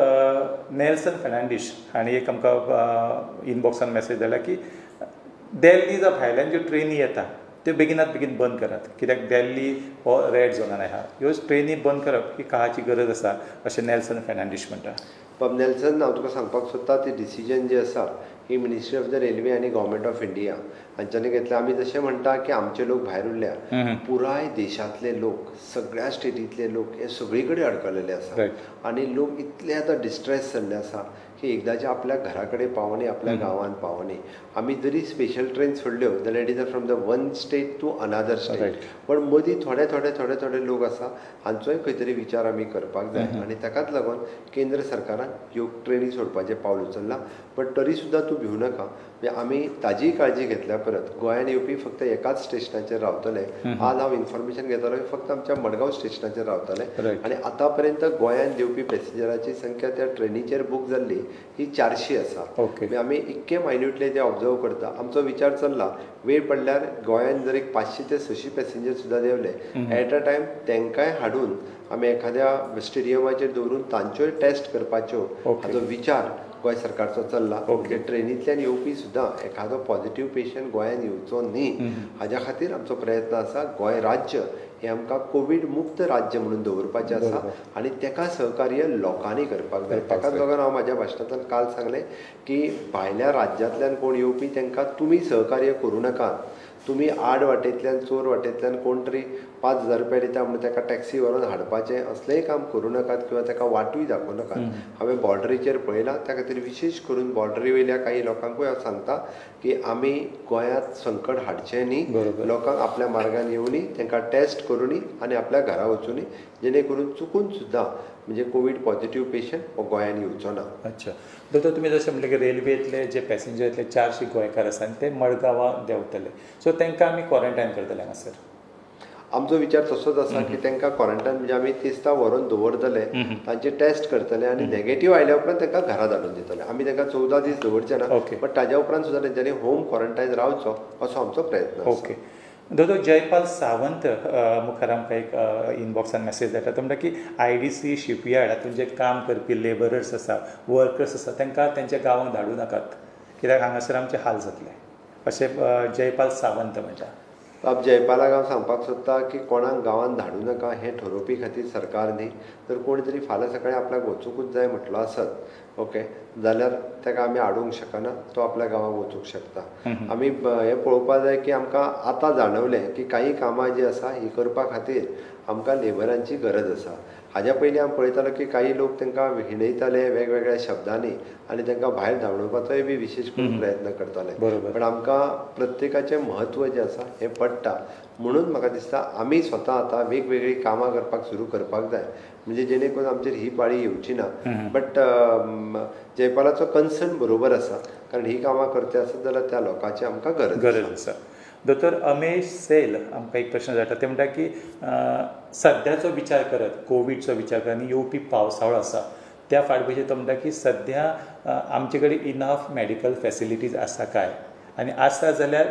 नेल्सन फेर्नांडीश हांणी एक आमकां इनबॉक्सान मॅसेज धाडला की दिल्ली जावं भायल्यान ज्यो ट्रेनी येता त्यो बेगिनात बेगीन बंद करात, कित्याक दिल्ली हो रेड झोनान आहा, ह्यो ट्रेनी बंद करप ही काळाची गरज आसा अशें नेल्सन फेर्नांडीश म्हणटा. बाब नेल्सन, हांव तुका सांगपाक सोदता ती डिसिजन जी आसा ही मिनिस्ट्री ऑफ the railway आनी गव्हर्मेंट ऑफ इंडिया हांच्यांनी घेतल्या. आमी जशें म्हणटा की आमचे लोक भायर उरल्या, पुराय देशांतले लोक, सगळ्या स्टेटींतले लोक हे सगळी कडेन अडकलेले आसा आनी लोक इतले आतां डिस्ट्रेस जाल्ले आसा की एकदांचे आपल्या घरा कडेन पावनी, आपल्या गांवांत पावनी. आमी जरी स्पेशल ट्रेन सोडल्यो जाल्यार it is from the one state to another state, पण मदीं थोडे थोडे थोडे थोडे लोक आसा हांचोय खंय तरी विचार आमी करपाक जाय आनी ताकाच लागून केंद्र सरकारान ह्यो ट्रेनी सोडपाचें पावल उचल्लां. बट तरी सुद्दां तूं भिवू नाका, म्हणजे आमी ताजीय काळजी घेतल्या. परत गोंयान येवपी फक्त एकाच स्टेशनाचेर रावतले. आज हांव इन्फॉर्मेशन घेतालो की फक्त आमच्या मडगांव स्टेशनाचेर रावतले आनी आतां पर्यंत गोंयान देंवपी पॅसेंजराची संख्या त्या ट्रेनीचेर बूक जाल्ली ही 400 आसा. आमी इतके मायन्युटली ते ऑब्जर्व करता. आमचो विचार चल्ला वेळ पडल्यार गोंयान जर एक 500 ते 600 पॅसेंजर सुद्दां देंवले एट अ टायम तांकांय हाडून आमी एखाद्या स्टेडियमाचेर दवरून तांच्योय टेस्ट करपाच्यो हाचो विचार गोंय सरकारचो चल्ला. म्हणजे ट्रेनींतल्यान येवपी सुद्दां एखादो पॉझिटिव्ह पेशंट गोंयान येवचो न्ही हाज्या खातीर आमचो प्रयत्न आसा. गोंय राज्य हें आमकां कोवीड मुक्त राज्य म्हणून दवरपाचें आसा आनी ताका सहकार्य लोकांनी करपाक जाय. ताकाच लागून हांव म्हाज्या भाशणांतल्यान काल सांगलें की भायल्या राज्यांतल्यान कोण येवपी तांकां तुमी सहकार्य करूं नाकात. तुमी आड वाटेंतल्यान चोर वाटेंतल्यान कोण तरी 5,000 रुपया दिता म्हणून ताका टॅक्सी व्हरून हाडपाचें असलेंय काम करूं नाकात किंवा ताका वाटूय दाखोवं नाकात. हांवें बॉर्डरीचेर पळयलां, त्या खातीर विशेश करून बॉर्डरी वयल्या काही लोकांकूय हांव सांगता की आमी गोंयांत संकट हाडचें न्ही, लोकांक आपल्या मार्गान येवनी, तांकां टेस्ट करूनी आनी आपल्या घरा वचुनी, जेणे करून चुकून सुद्दां म्हणजे कोवीड पॉझिटिव्ह पेशंट हो गोंयान येवचो ना. अच्छा दोतोर, तुमी जशें म्हणलें की रेल्वेंतले जे पॅसेंजर येतले 400 गोंयकार आसा आनी ते मडगांवां देंवतले, सो तांकां आमी क्वॉरंटायन करतले हांगासर. आमचो विचार तसोच आसा की तांकां क्वॉरंटायन म्हणजे आमी तिस्ता व्हरून दवरतले, तांचे टेस्ट करतले आनी नेगेटीव आयल्या उपरांत तांकां घरा धाडून दितले. आमी तांकां 14 दीस दवरचे ना, बट ताज्या उपरांत सुद्दां तेंच्यांनी होम क्वॉरंटायन रावचो असो आमचो प्रयत्न आसा. ओके दोतोर, जयपाल सावंत मुखार आमकां एक इनबॉक्सान मॅसेज धाडटा. तो म्हणटा की IDC shipyard हातूंत जे काम करपी लेबरर्स आसा, वर्कर्स आसा, तांकां तेंच्या गांवांक धाडूं नाकात, कित्याक हांगासर आमचे हाल जातले, अशें जयपाल सावंत म्हणटा. बाब जयपालाक हांव सांगपाक सोदता की कोणाक गांवांत धाडूं नाका हें ठरोवपी खातीर सरकार न्ही. जर कोण तरी फाल्यां सकाळीं आपल्याक वचुंकूच जाय म्हटलो आसत ओके जाल्यार ताका आमी आडोवंक शकना, तो आपल्या गांवांक वचूंक शकता. आमी हें पळोवपाक जाय की आमकां आतां जाणवलें की काही कामां जीं आसा ही करपा खातीर आमकां लेबरांची गरज आसा. हाज्या पयलीं हांव पळयतालो की काही लोक तांकां हिणयताले वेगवेगळ्या शब्दांनी आनी तांकां भायर धांवडोवपाचोय बी विशेश करून प्रयत्न करताले. पण आमकां प्रत्येकाचें म्हत्व जें आसा हें पडटा, म्हणून म्हाका दिसता आमी स्वता आतां वेगवेगळीं कामां करपाक सुरू करपाक जाय, म्हणजे जेणे करून आमचेर ही पाळी येवची ना. बट जयपालाचो कन्सर्न बरोबर आसा, कारण ही कामां करते आसत जाल्यार त्या लोकांची आमकां गरज आसा. दोतोर अमेश सैल आमकां एक प्रश्न धाडटा. ते म्हणटा की सद्याचो विचार करत, कोविडचो विचार करत आनी येवपी पावसाळो आसा त्या फाटभुंयेचेर तो म्हणटा की सद्या आमचे कडेन इनफ मॅडिकल फॅसिलिटीज आसा काय, आनी आसा जाल्यार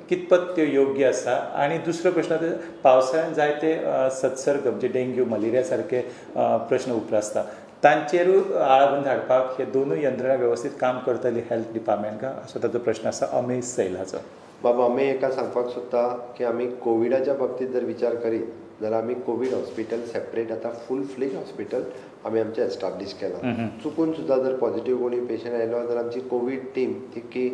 कितपत त्यो योग्य आसा. आनी दुसरो प्रश्न, पावसाळ्यान जायते सत्सर्ग म्हणजे डेंग्यू, मलेरिया सारके प्रश्न उप्रासता, तांचेरूय आळाबंद हाडपाक हे दोनूय यंत्रणा व्यवस्थीत काम करतली हेल्थ डिपार्टमेंट का, असो ताचो प्रश्न आसा अमेश सैल हाचो. बाबा आमी एका सांगपाक सोदता की आमी कोविडाच्या बाबतींत जर विचार करीत जाल्यार आमी कोवीड हॉस्पिटल सेपरेट आतां फूल फ्लेज हॉस्पिटल आमी आमचें एस्टाब्लीश केलां. चुकून सुद्दां जर पॉझिटिव्ह कोणी पेशंट आयलो जाल्यार आमची कोवीड टीम तितकी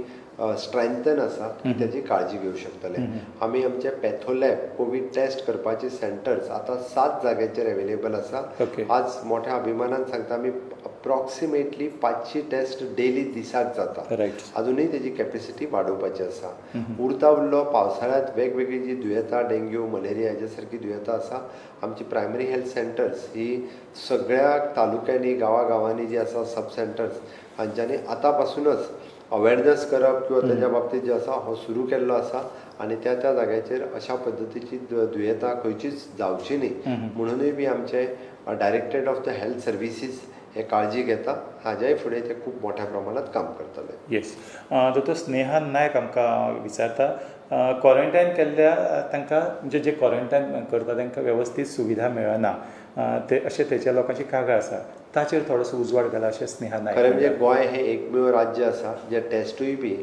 स्ट्रेंथन आसा की ताजी काळजी घेवं शकतले. आमी आमचे पॅथोलॅब कोवीड टेस्ट करपाचे सेंटर्स आतां 7 जाग्यांचेर अवेलेबल आसा. आज मोठ्या अभिमानान सांगता आमी अप्रॉक्सिमेटली 500 टेस्ट डेली दिसाक जाता. अजूनय तेजी कॅपेसिटी वाडोवपाची आसा. उरता उरलो पावसाळ्यांत वेगवेगळी जी दुयेंतां डेंग्यू, मलेरिया हेज्या सारकी दुयेंतां आसा, आमची प्रायमरी हेल्थ सेंटर्स ही सगळ्या तालुक्यांनी गांवागांवांनी जी आसा सब सेंटर्स हांच्यांनी आतां पासूनच अवेरनस करप किंवा ताज्या बाबतींत जे आसा हो सुरू केल्लो आसा आनी त्या त्या जाग्याचेर अशा पद्दतीची दुयेंतां खंयचीच जावची न्ही म्हणूनय बी आमचे directorate of the health services हे काळजी घेता. हाज्याय फुडें ते खूब मोठ्या प्रमाणात काम करतले. येस दोतोर स्नेहा नायक आमकां विचारता, क्वॉरंटायन केल्ल्या तांकां म्हणजे जे क्वॉरंटायन करता तांकां वेवस्थीत सुविधा मेळना, ते अशें थंयच्या लोकांची कागाळ आसा, ताचेर थोडोसो उजवाड घाला अशें स्नेहा नायक. खरें म्हणजे गोंय हें एकमेव राज्य आसा जें टेस्टूय बी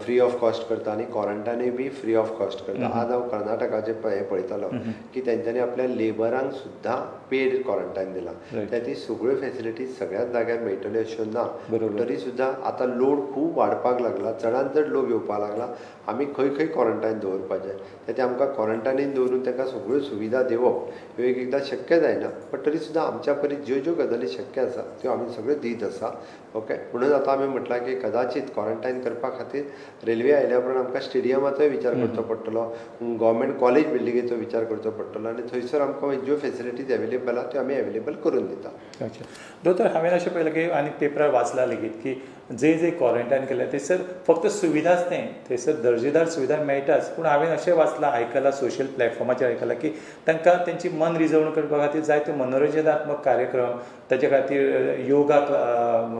फ्री ऑफ कॉस्ट करता आनी क्वॉरंटायनूय बी फ्री ऑफ कॉस्ट करता. आज हांव कर्नाटकाचें हें पळयतालो की तेंच्यांनी आपल्या लेबरांक सुद्दां पेड क्वॉरंटायन दिलां. त्या ती सगळ्यो फॅसिलिटीज सगळ्याच जाग्यार मेळटल्यो अश्यो ना, तरी सुद्दां आतां लोड खूब वाडपाक लागला, चडान चड लोक येवपाक लागला. आमी खंय खंय क्वॉरंटायन दवरपाचें, ते आमकां क्वॉरंटायनीन दवरून तांकां सगळ्यो सुविधा दिवप ह्यो एक एकदां शक्य जायना, पण तरी सुद्दां आमच्या परी ज्यो ज्यो गजाली शक्य आसा त्यो आमी सगळ्यो दीत आसा. ओके, म्हणून आतां आमी म्हटलां की कदाचित क्वॉरंटायन करपा खातीर रेल्वे आयल्या उपरांत आमकां स्टेडियमाचोय विचार करचो पडटलो, गव्हर्मेंट कॉलेज बिल्डिंगेचो विचार करचो पडटलो आनी थंयसर आमकां ज्यो फॅसिलिटीज अवेलेबल आहा त्यो आमी अवेलेबल करून दिता. अच्छा दोतोर, हांवें अशें पळयलां की आनी पेपरार वाचलां लेगीत की जे जे क्वॉरंटायन केलें थंयसर फक्त सुविधाच न्ही, थंयसर दर्जेदार सुविधा मेळटाच, पूण हांवें अशें वाचलां, आयकलां, सोशल प्लॅटफॉर्माचेर आयकलां की तांकां तेंची मन रिजवण करपा खातीर जायते मनोरंजनात्मक कार्यक्रम, ताचे खातीर योगा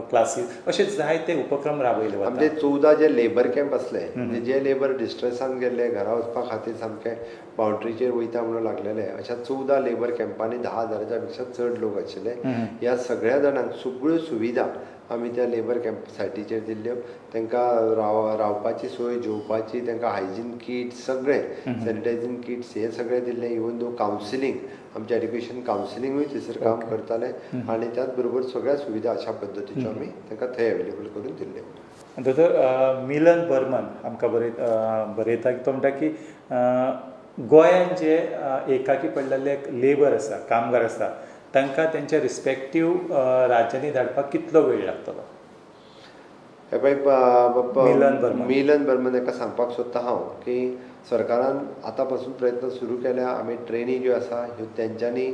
क्लासीस अशे जायते उपक्रम राबयले वता. आमचे 14 जे लेबर कॅम्प आसले, म्हणजे जे लेबर डिस्ट्रेसान गेल्ले, घरा वचपा खातीर सामके बाउंड्रीचेर वयता म्हणून लागलेले, अशा 14 लेबर कॅम्पांनी 10,000 पेक्षा चड लोक आशिल्ले. ह्या सगळ्या जाणांक सगळ्यो सुविधा आमी त्या लेबर कॅम्प सायटीचेर दिल्ल्यो. तांकां रावपाची सोय, जेवपाची, तांकां हायजीन किट, सगळें सॅनिटायझींग किट्स हे सगळें दिल्लें. इवन दो कावन्सिलींग, आमचें एड्युकेशन कावन्सिलिंगूय थंयसर काम करतालें आनी त्याच बरोबर सगळ्या सुविधा अशा पद्दतीच्यो आमी तांकां थंय अवेलेबल करून दिल्ल्यो. दोतोर मिलन बर्मन आमकां बरयता, तो म्हणटा की गोंयांत जे एकाकी पडलेले लेबर आसा, कामगार आसा, तांकां तेंच्या रिस्पेक्टीव राज्यांनी धाडपाक कितलो वेळ लागतलो? हे पळय, मिलन बर्मन हाका सांगपाक सोदता हांव की सरकारान आतां पासून प्रयत्न सुरू केल्या. आमी ट्रेनी ज्यो आसा ह्यो तेंच्यांनी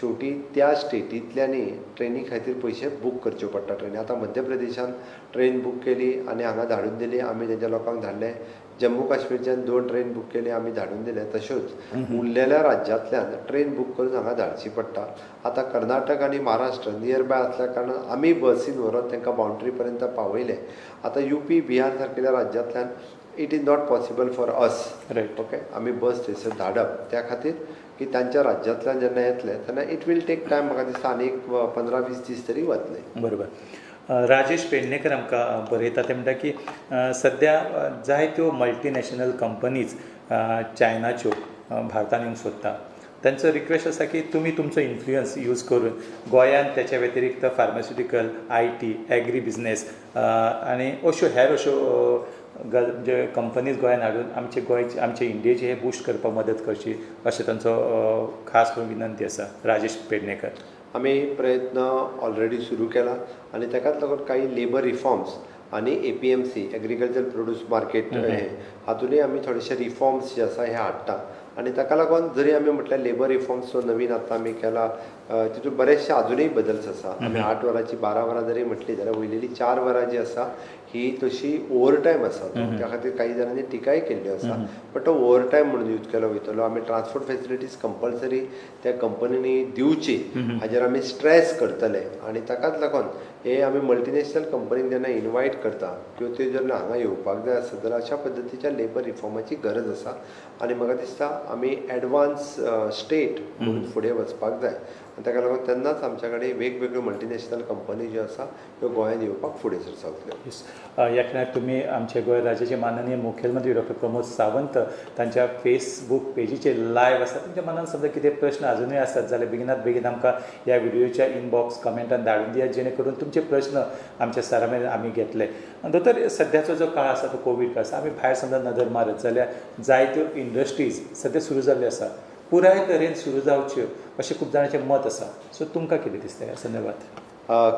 शेवटी त्या स्टेटींतल्यांनी ट्रेनी खातीर पयशे बूक करच्यो पडटा. ट्रेनी आतां मध्य प्रदेशान ट्रेन बूक केली आनी हांगा धाडून दिली, आमी तेंच्या लोकांक धाडले. जम्मू काश्मीरच्यान 2 ट्रेन बूक केली, आमी धाडून दिले. तश्योच उरलेल्या राज्यांतल्यान ट्रेन बूक करून हांगा धाडची पडटा. आतां कर्नाटक आनी महाराष्ट्र नियर बाय आसल्या कारणान आमी बसीन व्हरोन तांकां बाउंड्री पर्यंत पावयले. आतां यूपी, बिहार सारकेल्या राज्यांतल्यान it is not possible for us, right, okay, आमी बस थंयसर धाडप त्या खातीर की तांच्या राज्यांतल्यान जेन्ना येतले तेन्ना it will take time. म्हाका दिसता आनी एक 15-20 दीस तरी वतले. बरोबर. राजेश पेडणेकर आमकां बरयता, ते म्हणटा की सद्या जायत्यो मल्टिनॅशनल कंपनीज चायनाच्यो भारतान येवंक सोदता. तांचो रिक्वेस्ट आसा की तुमी तुमचो इन्फ्लुयन्स यूज करून गोंयांत त्याच्या व्यतिरिक्त फार्मास्युटिकल, IT, agri business आनी अश्यो हेर अश्यो म्हणजे कंपनीज गोंयांत हाडून आमचे गोंयचे, आमचे इंडियेचे हे बूस्ट करपाक मदत करची अशें तांचो खास करून विनंती आसा. राजेश पेडणेकर. आमी प्रयत्न ऑलरेडी सुरू केला आनी ताकाच लागून काही लेबर रिफॉर्म्स आनी APMC, agriculture produce market, हे हातूनय आमी थोडेशे रिफॉर्म्स जे आसा हे हाडटा. आनी ताका लागून जरी आमी म्हटल्यार लेबर रिफॉर्म्स जो नवीन आतां आमी केला तितून बरेचशे आजुनूय बदल्स आसा. आमी 8 वरांची 12 वरां जरी म्हटली जाल्यार वयलेली 4 वरां जी आसा ही तशी ओवर टायम आसा, त्या खातीर काही जाणांनी टिकाय केल्ल्यो आसा, बट तो ओवर टायम म्हणून यूज केलो वयतलो. आमी ट्रान्सपोर्ट फेसिलिटीज कंपल्सरी त्या कंपनींनी दिवची हाजेर आमी स्ट्रेस करतले आनी ताकाच लागून हे आमी मल्टिनॅशनल कंपनीक जेन्ना इनवायट करता किंवा त्यो जेन्ना हांगा येवपाक जाय आसत जाल्यार अशा पद्दतीच्या लेबर रिफॉर्माची गरज आसा. आनी म्हाका दिसता आमी एडवान्स स्टेट म्हणून फुडें वचपाक जाय आनी ताका लागून तेन्नाच आमच्या कडेन वेगवेगळ्यो मल्टिनॅशनल कंपनी ज्यो आसा त्यो गोंयांत येवपाक फुडें सरतल्यो. ह्या खिणाक तुमी आमचे गोंय राज्याचे माननीय मुखेलमंत्री डॉक्टर प्रमोद सावंत तांच्या फेसबूक पेजीचेर लायव्ह आसा. तुमच्या मनान समजा कितें प्रश्न अजुनूय आसत जाल्यार बेगिनात बेगीन आमकां ह्या व्हिडियोच्या इनबॉक्स कमेंटान धाडून दियात, जेणे करून तुमचे प्रश्न आमच्या सरा मेरेन आमी घेतले. दोतोर, सद्याचो जो काळ आसा तो कोवीड काळ आसा. आमी भायर समजा नदर मारत जाल्यार जायत्यो इंडस्ट्रीज सद्या सुरू जाल्ल्यो आसा, पुराय तरेन सुरू जावच्यो अशें खूब जाणांचें मत आसा. सो तुमकां कितें दिसता ह्या संदर्भात?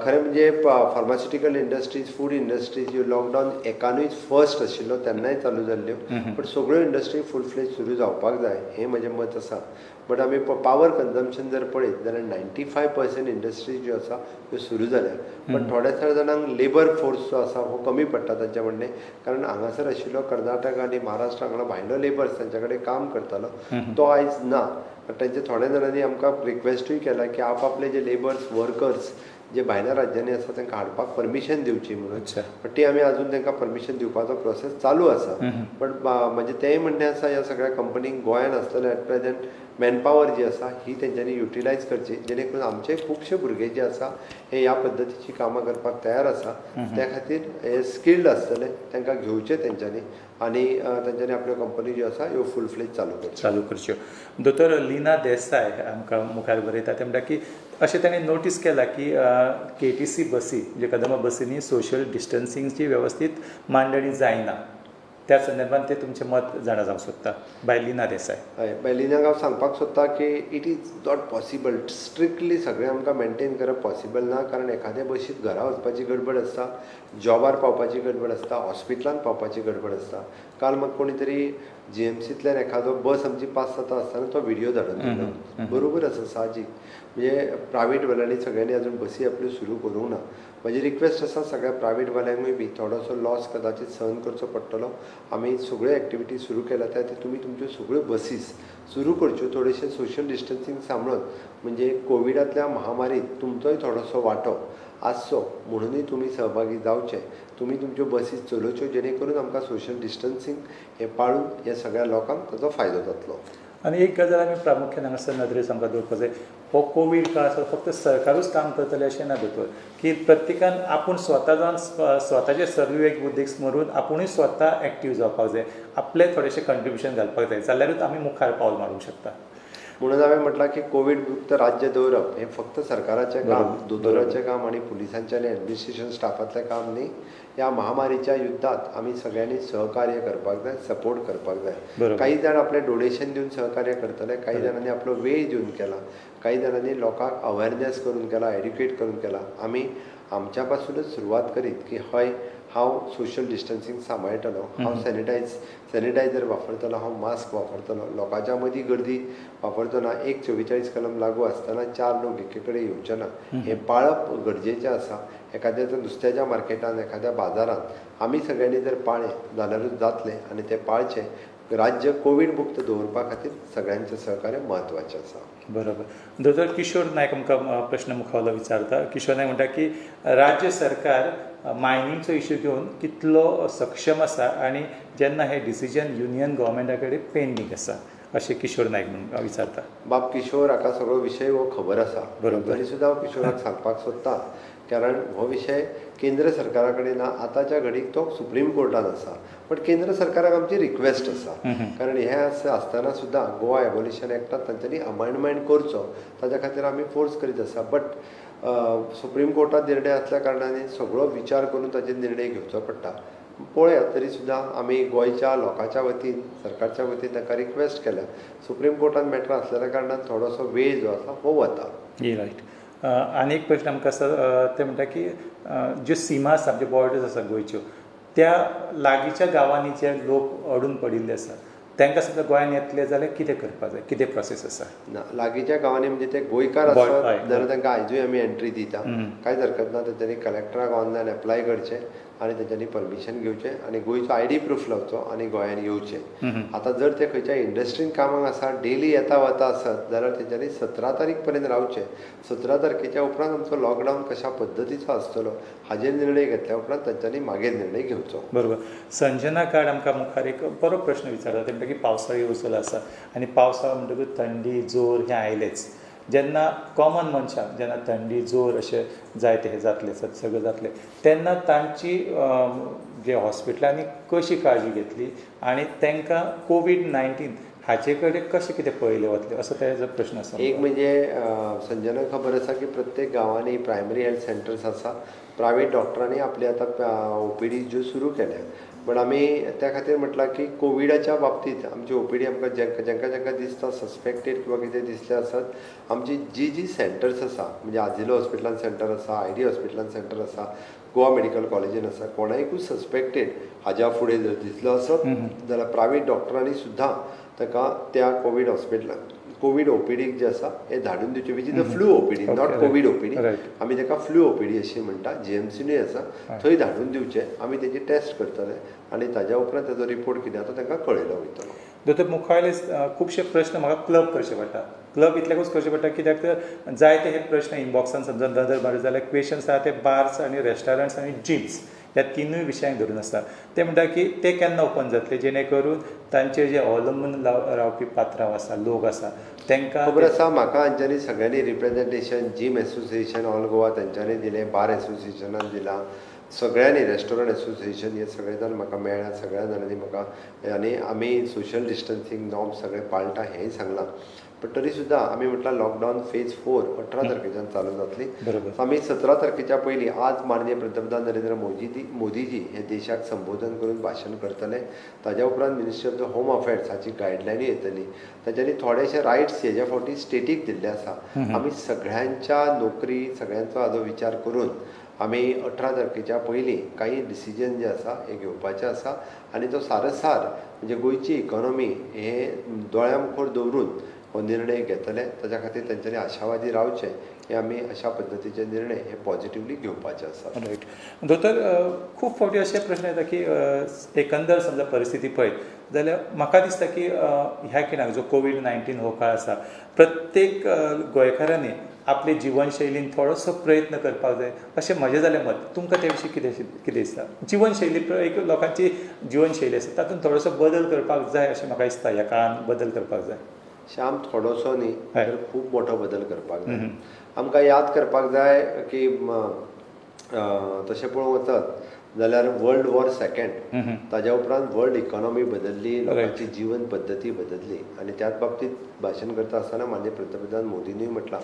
खरें म्हणजे फार्मास्युटिकल इंडस्ट्रीज, फूड इंडस्ट्रीज ह्यो लॉकडावन एकानूय फर्स्ट आशिल्लो तेन्नाय चालू जाल्ल्यो, बट सगळ्यो इंडस्ट्री फूल फ्लेज सुरू जावपाक जाय हें म्हजें मत आसा. बट आमी पावर कन्जम्पशन जर पळयत जाल्यार 95% इंडस्ट्रीज ज्यो आसा त्यो सुरू जाल्या, बट थोड्या जाणांक लेबर फोर्स जो आसा हो कमी पडटा तांचें म्हणणें, कारण हांगासर आशिल्लो कर्नाटक आनी महाराष्ट्र हांगा भायलो लेबर्स तांच्या कडेन काम करतालो तो आयज ना. तांच्या थोड्या जाणांनी आमकां रिक्वेस्टूय केला की आपआपले जे लेबर्स वर्कर्स जे भायल्या राज्यांनी आसा तांकां हाडपाक परमिशन दिवची म्हणून, बट ती आमी अजून तांकां परमिशन दिवपाचो प्रोसेस चालू आसा. बट म्हजें तेंय म्हणणें आसा ह्या सगळ्या कंपनींक गोंयांत आसतले एट प्रेजेंट मॅनपावर जी आसा ही तेंच्यांनी युटिलायज करची, जेणे करून आमचे खुबशे भुरगे जे आसा हे ह्या पद्दतीची कामां करपाक तयार आसा. त्या खातीर हे स्किल्ड आसतले तांकां घेवचे तेंच्यांनी आनी तेंच्यांनी आपल्यो कंपनी ज्यो आसा ह्यो फूल फ्लेज चालू करच्यो. दोतोर लीना देसाय आमकां मुखार बरयता, ते म्हणटा की अशें ताणें नोटीस केलां की KTC बसी म्हणजे कदंबा बसींनी सोशल डिस्टन्सिंगची वेवस्थीत मांडणी जायना, त्या संदर्भात ते तुमचें मत जाणा जावंक सोदता. बाय लीना देसाय. हय, बाय लीनाक हांव सांगपाक सोदता की it is not possible, strictly सगळें आमकां मेनटेन करप पॉसिबल ना, कारण एखाद्या बशींत घरा वचपाची गडबड आसता, जॉबार पावपाची गडबड आसता, हॉस्पिटलांत पावपाची गडबड आसता. काल म्हाका कोणी तरी GMCंतल्यान एखादो बस आमची पास जाता आसतना तो व्हिडियो धाडून दिलो. बरोबर आसा, साहजीक म्हणजे प्रायवेट वाल्यांनी सगळ्यांनी अजून बसी आपल्यो सुरू करूंक ना, म्हजी रिक्वेस्ट आसा सगळ्या प्रायवेटवाल्यांकूय बी थोडोसो लॉस कदाचित सहन करचो पडटलो. आमी सगळ्यो एक्टिविटी सुरू केल्या त्या तुमी तुमच्यो सगळ्यो बसीस सुरू करच्यो, थोडेशें सोशल डिस्टन्सींग सांबाळून, म्हणजे कोविडांतल्या महामारीत तुमचोय थोडोसो वांटो आसचो म्हणूनय तुमी सहभागी जावचे. तुमी तुमच्यो बसीस चलोवच्यो जेणे करून आमकां सोशल डिस्टन्सींग हें पाळून हे सगळ्या लोकांक ताचो फायदो जातलो. आनी एक गजाल आमी प्रामुख्यान हांगासर नदरेक आमकां दवरपाक जाय, हो कोवीड काळ आसा फक्त सरकारूच काम करतलें अशें ना दोतोर, की प्रत्येकान आपूण स्वता जावन स्वताचे सविवेक बुद्दीक स्मरून आपुणूय स्वता एक्टीव जावपाक जाय, आपलें थोडेशें कंट्रिब्युशन घालपाक जाय, जाल्यारूच आमी मुखार पावल मारूंक शकता. म्हणून हांवें म्हटलां की कोवीड मुक्त राज्य दवरप हें फक्त सरकाराचें काम, दोतोराचें काम आनी पुलिसांचें आनी एडमिनिस्ट्रेशन स्टाफांतलें काम न्ही. ह्या महामारीच्या युद्धांत आमी सगळ्यांनी सहकार्य करपाक जाय, सपोर्ट करपाक जाय. काही जाण आपलें डोनेशन दिवन सहकार्य करतले, काही जाणांनी आपलो वेळ दिवन केला, काही जाणांनी लोकांक अवेरनेस करून केला, एड्युकेट करून केला. आमी आमच्या पासूनच सुरवात करीत की हय हांव सोशल डिस्टन्सींग सांबाळटलो, हांव सॅनिटायझर वापरतलो, हांव मास्क वापरतलो, लोकांच्या मदीं गर्दी वापरचो ना, 144 कलम लागू आसतना 4 लोक एके कडेन येवचे ना, हें पाळप गरजेचें आसा. एखाद्या नुस्त्याच्या मार्केटान, एखाद्या बाजारांत आमी सगळ्यांनी जर पाळ्ळें जाल्यारूच जातलें आनी तें पाळचें. राज्य कोवीड मुक्त दवरपा खातीर सगळ्यांचें सहकार्य म्हत्वाचें आसा. बरोबर. दोतोर किशोर नायक आमकां प्रश्न मुखावलो विचारता. किशोर नायक म्हणटा की राज्य सरकार मायनिंगचो इश्यू घेवन कितलो सक्षम आसा आनी जेन्ना हें डिसिजन युनियन गव्हर्मेंटा कडेन पेंडींग आसा अशें किशोर नायक म्हणून विचारता. बाब किशोर हाका सगळो विशय हो खबर आसा, बरोबर, तरी सुद्दां हांव किशोराक सांगपाक सोदता, कारण हो विशय केंद्र सरकारा कडेन ना, आतांच्या घडीक तो सुप्रीम कोर्टान आसा. बट केंद्र सरकाराक आमची रिक्वेस्ट आसा, कारण हें आसतना सुद्दां गोवा एबोलिशन एक्टांत तांच्यांनी अमेंडमेंट करचो, ताच्या खातीर आमी फोर्स करीत आसा. बट सुप्रीम कोर्टांत निर्णय आसल्या कारणान सगळो विचार करून ताचेर निर्णय घेवचो पडटा. पळया, तरी सुद्दां आमी गोंयच्या लोकांच्या वतीन, सरकारच्या वतीन तांकां रिक्वेस्ट केल्या. सुप्रीम कोर्टान मॅटर आसलेल्या कारणान थोडोसो वेळ जो आसा हो वता. रायट. आनी एक प्रश्न आमकां आसा, ते म्हणटा की ज्यो सीमा आसा, आमच्यो बॉर्डर्स आसा गोंयच्यो, त्या लागींच्या गांवांनी जे लोक अडून पडिल्ले आसा तांकां सुद्दां गोंयांत येतले जाल्यार कितें करपाक जाय, कितें प्रोसेस आसा? ना, लागींच्या गांवांनी म्हणजे ते गोंयकार आसत जाल्यार तांकां आयजूय आमी एंट्री दिता, कांयच हरकत ना. तांच्यांनी कलेक्टराक ऑनलायन एप्लाय करचें आनी तांच्यांनी परमिशन घेवचें आनी गोंयचो आयडी प्रूफ लावचो आनी गोंयांत येवचें. आतां जर ते खंयच्या इंडस्ट्रीन कामाक आसा, डेली येता वता आसत जाल्यार तेंच्यांनी 17 तारीख पर्यंत रावचें. 17 तारखेच्या उपरांत आमचो लॉकडावन कशा पद्दतीचो आसतलो हाजेर निर्णय घेतल्या उपरांत तांच्यांनी मागीर निर्णय घेवचो. बरोबर. संजना कार्ड आमकां मुखार एक बरो प्रश्न विचारता, ते म्हणटा की पावसाळो येवचलो आसा आनी पावसाळो म्हणटकूच थंडी जोर हें आयलेच, जेन्ना कॉमन मनशाक जेन्ना थंडी जोर अशें जायते हे जातले सगळें जातलें तेन्ना तांची जे हॉस्पिटलांनी कशी काळजी घेतली आनी तांकां कोवीड-19 हाचे कडेन कशें कितें पळयलें वतलें असो तेजो प्रश्न आसा. एक म्हणजे संजना खबर आसा की प्रत्येक गांवांनी प्रायमरी हेल्थ सेंटर्स आसा, प्रायवेट डॉक्टरांनी आपली आतां ओपीडी ज्यो सुरू केल्या. बट आमी त्या खातीर म्हटलां की कोविडाच्या बाबतींत आमची ओपीडी आमकां जांकां जांकां दिसता सस्पेक्टेड किंवा कितें दिसलें आसत, आमची जी जी सेंटर्स आसा, म्हणजे आजिलो हॉस्पिटलान सेंटर आसा, आयडी हॉस्पिटलान सेंटर आसा, गोवा मेडिकल कॉलेजीन आसा, कोणायकूय सस्पेक्टेड हाज्या फुडें जर दिसलो आसत जाल्यार प्रायवेट डॉक्टरांनी सुद्दां ताका त्या कोवीड हॉस्पिटलान कोवीड ओपीडीक जे आसा हें धाडून दिवचें, which is the flu OPD, not COVID OPD. आमी ताका फ्लू ओपीडी अशी म्हणटा, जीएमसीनूय आसा, थंय धाडून दिवचें. आमी तेजी टेस्ट करतले आनी ताज्या उपरांत ताजो रिपोर्ट कितें आसा तांकां कळयलो वयतलो. दोतोर, मुखावयले खुबशे प्रश्न म्हाका क्लब करचे पडटा. क्लब इतल्याकूच करचे पडटा कित्याक तर जायते हे प्रश्न इनबॉक्सान समजा नदर मारली जाल्यार क्वेशन्स आसा ते बार्स आनी रेस्टॉरंट्स आनी जिम्स ह्या तिनूय विशयांक धरून आसता. ते म्हणटा की ते केन्ना ओपन जातले जेणे करून तांचेर जे अवलंबून रावपी पात्रांव आसा, लोक आसा, तांकां खबर आसा. म्हाका हांच्यांनी सगळ्यांनी representation, gym association all Goa तेंच्यांनी दिलें, बार एसोसिएशनान दिलां, सगळ्यांनी रेस्टॉरंट एसोसिएशन हे सगळे जाण म्हाका मेळ्ळा, सगळ्या जाणांनी म्हाका, आनी आमी सोशल डिस्टन्सींग नॉर्म सगळे पाळटा हेंय सांगलां. पण तरी सुद्दां आमी म्हटलां लॉकडावन फेज 4 18 तारखेच्यान चालू जातली. आमी 17 तारखेच्या पयलीं आज माननीय पंतप्रधान नरेंद्र मोदीजी हे देशाक संबोधन करून भाशण करतले. ताज्या उपरांत ministry of the home affairs हाची गायडलायनूय येतली. तांच्यांनी थोडेशे रायट्स हेज्या फावटी स्टेटीक दिल्ले आसा. आमी सगळ्यांच्या नोकरी सगळ्यांचो हाजो विचार करून आमी 18 तारखेच्या पयलीं काही डिसिजन जे आसा हे घेवपाचें आसा आनी तो सारसार म्हणजे गोंयची इकॉनॉमी हे दोळ्या मुखार दवरून हो निर्णय घेतले. ताच्या खातीर तेंच्यांनी आशावादी रावचें हे आमी अशा पद्दतीचे निर्णय हे पॉझिटिवली घेवपाचे आसात. रायट दोतोर, खूब फावटी अशे प्रश्न येता की एकंदर समजा परिस्थिती पळयत जाल्यार म्हाका दिसता की ह्या खिणाक जो कोवीड-19 हो काळ आसा प्रत्येक गोंयकारांनी आपले जिवनशैलीन थोडोसो प्रयत्न करपाक जाय अशें म्हजें जालें मत. तुमकां ते विशीं कितें कितें दिसता? जिवनशैली एक लोकांची जिवनशैली आसा तातूंत थोडोसो बदल करपाक जाय अशें म्हाका दिसता. ह्या काळान बदल करपाक जाय. श्याम, थोडोसो न्ही तर खूब मोठो बदल करपाक जाय. आमकां याद करपाक जाय की तशें पळोवंक वचत जाल्यार वर्ल्ड वॉर सेकंड ताज्या उपरांत वर्ल्ड इकॉनॉमी बदलली, लोकांची जीवन पद्दती बदलली. आनी त्याच बाबतींत भाशण करता आसतना माननीय पंतप्रधान मोदीनूय म्हटलां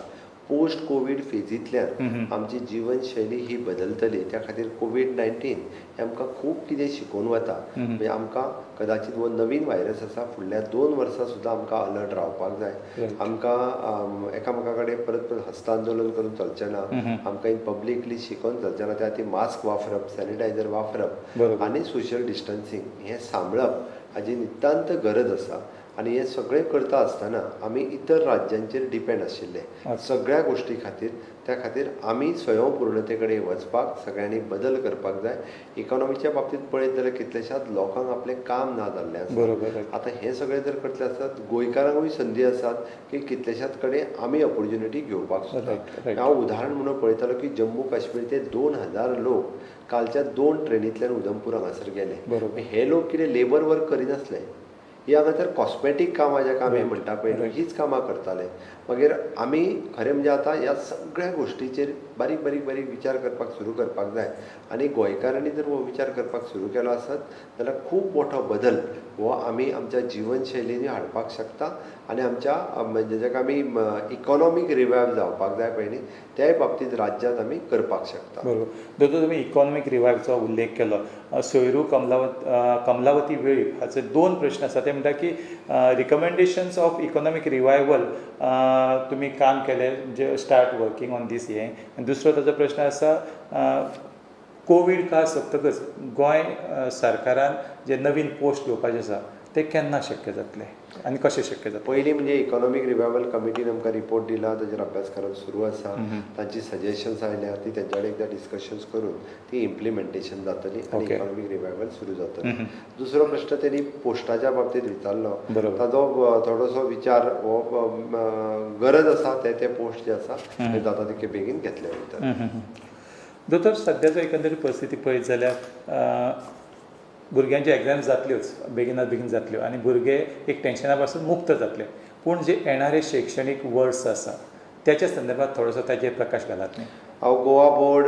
पोस्ट कोवीड फेजींतल्यान आमची जिवनशैली ही बदलतली. त्या खातीर कोवीड-19 हें आमकां खूब कितें शिकोवन वता. म्हणजे आमकां कदाचित हो नवीन व्हायरस आसा, फुडल्या 2 वर्सां सुद्दां आमकां अलर्ट रावपाक जाय. आमकां एकामेका कडेन परत परत हस्तांदोलन करून चलचें ना, आमकां इन पब्लिकली शिकोवन चलचें ना. त्या खातीर मास्क वापरप, सॅनिटायझर वापरप आनी सोशल डिस्टन्सींग हें सांबाळप हाजी नितांत गरज आसा. आनी हें सगळें करता आसतना आमी इतर राज्यांचेर डिपेंड आशिल्ले सगळ्या गोश्टी खातीर. त्या खातीर आमी स्वयंपूर्णते कडेन वचपाक सगळ्यांनी बदल करपाक जाय. इकॉनॉमीच्या बाबतींत पळयत जाल्यार कितल्याशाच लोकांक आपलें काम ना जाल्लें आसा. आतां हें सगळें जर करतलें आसत गोंयकारांकूय संदी आसात की कितल्याशाच कडेन आमी ऑपोर्च्युनिटी घेवपाक शकता. हांव उदाहरण म्हणून पळयतालो की जम्मू काश्मीर ते 2000 लोक कालच्या 2 ट्रेनींतल्यान उधमपूर हांगासर गेले. हे लोक कितें लेबर वर्क करिनासले, ही हांगासर कॉस्मेटीक कामां जेका आमी म्हणटा पळय हीच कामां करताले. मागीर आमी खरें म्हणजे आतां ह्या सगळ्या गोश्टीचेर बारीक बारीक बारीक विचार करपाक सुरू करपाक जाय. आनी गोंयकारांनी जर हो विचार करपाक सुरू केलो आसत जाल्यार खूब मोठो बदल हो आमी आमच्या जिवनशैलींनी हाडपाक शकता. आनी आमच्या म्हणजे जाका आमी इकॉनॉमीक रिवायव जावपाक जाय पयलीं त्याय बाबतींत राज्यांत आमी करपाक शकता. बरोबर दोतोर, तुमी इकॉनॉमीक रिवायवचो उल्लेख केलो. सोयरू कमलावती वेळीप हाचे 2 प्रश्न आसा. ते म्हणटा की रिकमेंडेशन्स ऑफ इकॉनॉमीक रिवायवल तुमी काम केलें म्हणजे स्टार्ट वर्किंग ऑन दीस हें. आनी दुसरो ताजो प्रश्न आसा कोवीड काळ सोंपतकच गोंय सरकारान जे नवीन पोस्ट घेवपाचे आसा ते केन्ना शक्य जातले आनी कशें शक्य जातलें? पयलीं म्हणजे इकॉनॉमीक रिवायवल कमिटीन आमकां रिपोर्ट दिला, ताजेर अभ्यास करप सुरू आसा. तांची सजेशन्स आयल्या ती तेंच्या कडेन एकदां डिस्कशन्स करून ती इम्प्लिमेंटेशन जातली आनी इकॉनॉमीक रिवायवल सुरू जातली. दुसरो प्रश्न तेणी पोस्टाच्या बाबतींत विचारलो, ताजो थोडोसो विचार हो गरज आसा ते ते पोस्ट जे आसा ते जाता तितके बेगीन घेतले वयता. दोतोर, सद्याचो एकंदरीत परिस्थिती पळयत जाल्यार भुरग्यांच्यो एग्जाम जातल्योच, बेगिनात बेगीन जातल्यो आनी भुरगे एक टेन्शना पासून मुक्त जातले. पूण जे येणारे शैक्षणीक वर्स आसा त्याच्या संदर्भात थोडोसो ताचेर प्रकाश घालात न्ही. हांव Goa board,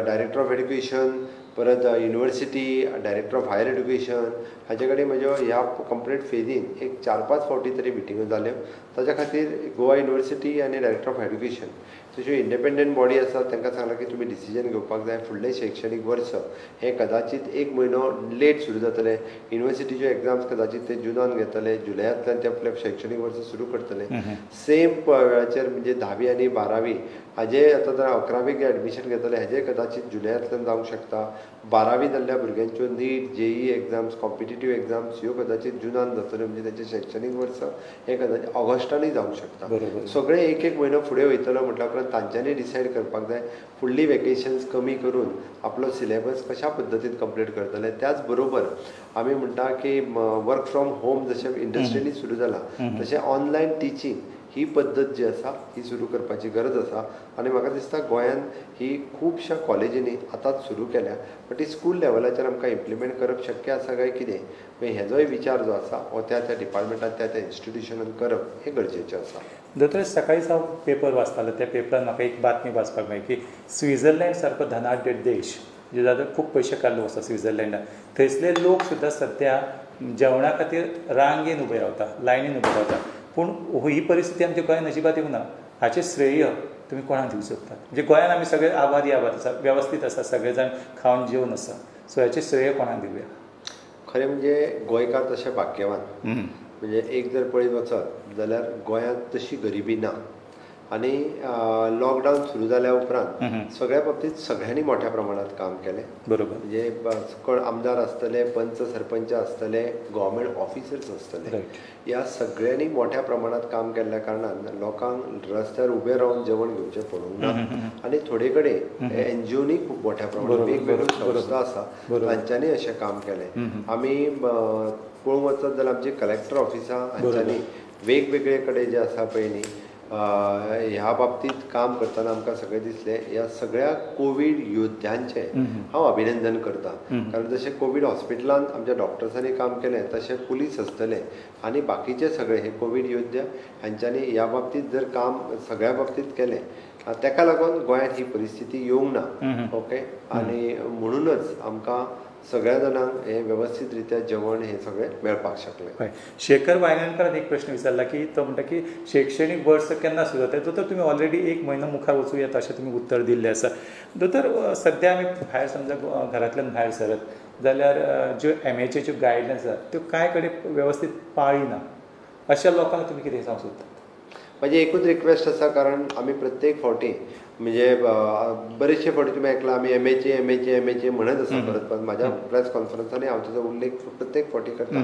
director of education, परत university, director of higher education हाजे कडेन म्हज्यो ह्या कंप्लीट फेजीन एक 4-5 फावटी तरी मिटिंग्यो जाल्यो. ताच्या खातीर गोवा युनिवर्सिटी आनी डायरेक्टर ऑफ एड्युकेशन तश्यो इंडिपेंडंट बॉडी आसात तांकां सांगलां की तुमी डिसिजन घेवपाक जाय. फुडलें शैक्षणीक वर्स हें कदाचीत 1 म्हयनो लेट सुरू जातलें. युनिवर्सिटीच्यो एग्जाम्स कदाचीत ते जुनान घेतले, जुलयांतल्यान ते आपलें शैक्षणीक वर्स सुरू करतले. सेम वेळाचेर म्हणजे 10वी आनी 12वी हाजे आतां जर 11वीक एडमिशन घेतले हाजे कदाचीत जुलयांतल्यान जावंक शकता. 12वी जाल्ल्या भुरग्यांच्यो NEET, JEE exams, competitive exams ह्यो कदाचीत जुनान जातल्यो. म्हणजे तेंचें शैक्षणीक वर्स हें कदाचित ऑगस्टानूय जावंक शकता. सगळें 1-1 म्हयनो फुडें वयतलो म्हटल्या उपरांत तांच्यांनी डिसायड करपाक जाय फुडली वेकेशन्स कमी करून आपलो सिलेबस कशा पद्दतीन कंप्लीट करतले. त्याच बरोबर आमी म्हणटा की वर्क फ्रॉम होम जशें इंडस्ट्रियली सुरू जालां तशें ऑनलायन टिचींग ही पद्दत जी आसा ही सुरू करपाची गरज आसा. आनी म्हाका दिसता गोंयांत ही खुबश्या कॉलेजींनी आतांच सुरू केल्या, बट he school लेवलाचेर आमकां इम्प्लिमेंट करप शक्य आसा काय कितें मागीर हेजोय विचार जो आसा हो त्या त्या डिपार्टमेंटान त्या त्या इन्स्टिट्युशनान करप हें गरजेचें आसा. दोतोर, सकाळीच हांव पेपर वाचतालो, त्या पेपरान म्हाका एक बातमी वाचपाक मेळ्ळी की स्वित्झर्लंड सारको धनाढ्य देश जे जाता खूब पयशेकार लोक आसा स्वित्झर्लंडाक, थंयसले लोक सुद्दां सद्या जेवणा खातीर रांगेन उबे रावता, लायनीन उबे रावता. पूण ही परिस्थिती आमच्या गोंयांत अजिबात येवंक ना. हाचें श्रेय तुमी कोणाक दिवंक शकतात? म्हणजे गोंयांत आमी सगळे आबादी आबाद आसा, वेवस्थीत आसा, सगळे जाण खावन जेवन आसा, सो हाचें श्रेय कोणाक दिवया? खरें म्हणजे गोंयकार तशे भाग्यवान. म्हणजे एक जर पळयत वचत जाल्यार गोंयांत तशी गरिबी ना. आनी लॉकडावन सुरू जाल्या उपरांत सगळ्या बाबतींत सगळ्यांनी मोठ्या प्रमाणात काम केलें. बरोबर. म्हणजे कोण आमदार आसतले, पंच सरपंच आसतले, गव्हर्मेंट ऑफिसर्स आसतले, ह्या सगळ्यांनी मोठ्या प्रमाणात काम केल्ल्या कारणान लोकांक रस्त्यार उबे रावन जेवण घेवचें पडूंक ना. आनी थोडे कडेन एनजीओनी खूब मोठ्या प्रमाणात वेगवेगळ्यो संस्था आसा तांच्यांनी अशें काम केलें. आमी पळोवंक वचत जाल्यार आमची कलेक्टर ऑफिसां हांच्यांनी वेगवेगळे कडेन जे आसा पळय न्ही ह्या बाबतींत काम करतना आमकां सगळें दिसलें. ह्या सगळ्या कोवीड योद्ध्यांचें हांव अभिनंदन करता, कारण जशें कोवीड हॉस्पिटलांत आमच्या डॉक्टर्सांनी काम केलें तशें पुलीस आसतले आनी बाकीचे सगळे हे कोवीड योद्ध्या हांच्यांनी ह्या बाबतींत जर काम सगळ्या बाबतींत केलें ताका लागून गोंयांत ही परिस्थिती येवंक ना. ओके, आनी म्हणूनच आमकां सगळ्या जाणांक हे वेवस्थीत रित्या जेवण हे सगळें मेळपाक शकलें. हय, शेखर वायंगणकारान एक प्रश्न विचारला की तो म्हणटा की शैक्षणीक वर्स केन्ना सुरू जाता? दोतोर तुमी ऑलरेडी 1 म्हयनो मुखार वचूं येता अशें तुमी उत्तर दिल्लें आसा. दोतोर सद्या आमी भायर समजा घरांतल्यान भायर सरत जाल्यार ज्यो MHA ज्यो गायडलायन्स आसा त्यो कांय कडेन वेवस्थीत पाळिना, अशा लोकांक तुमी कितें सांगूंक सोदतात? म्हाजी एकूच रिक्वेस्ट आसा, कारण आमी प्रत्येक फावटी म्हणजे बरेचशे फावटी तुमी आयकलां आमी MHA MHA MHA म्हणत आसा परत परत. म्हाज्या प्रेस कॉन्फरन्सांनी हांव ताजो उल्लेख प्रत्येक फावटी करता.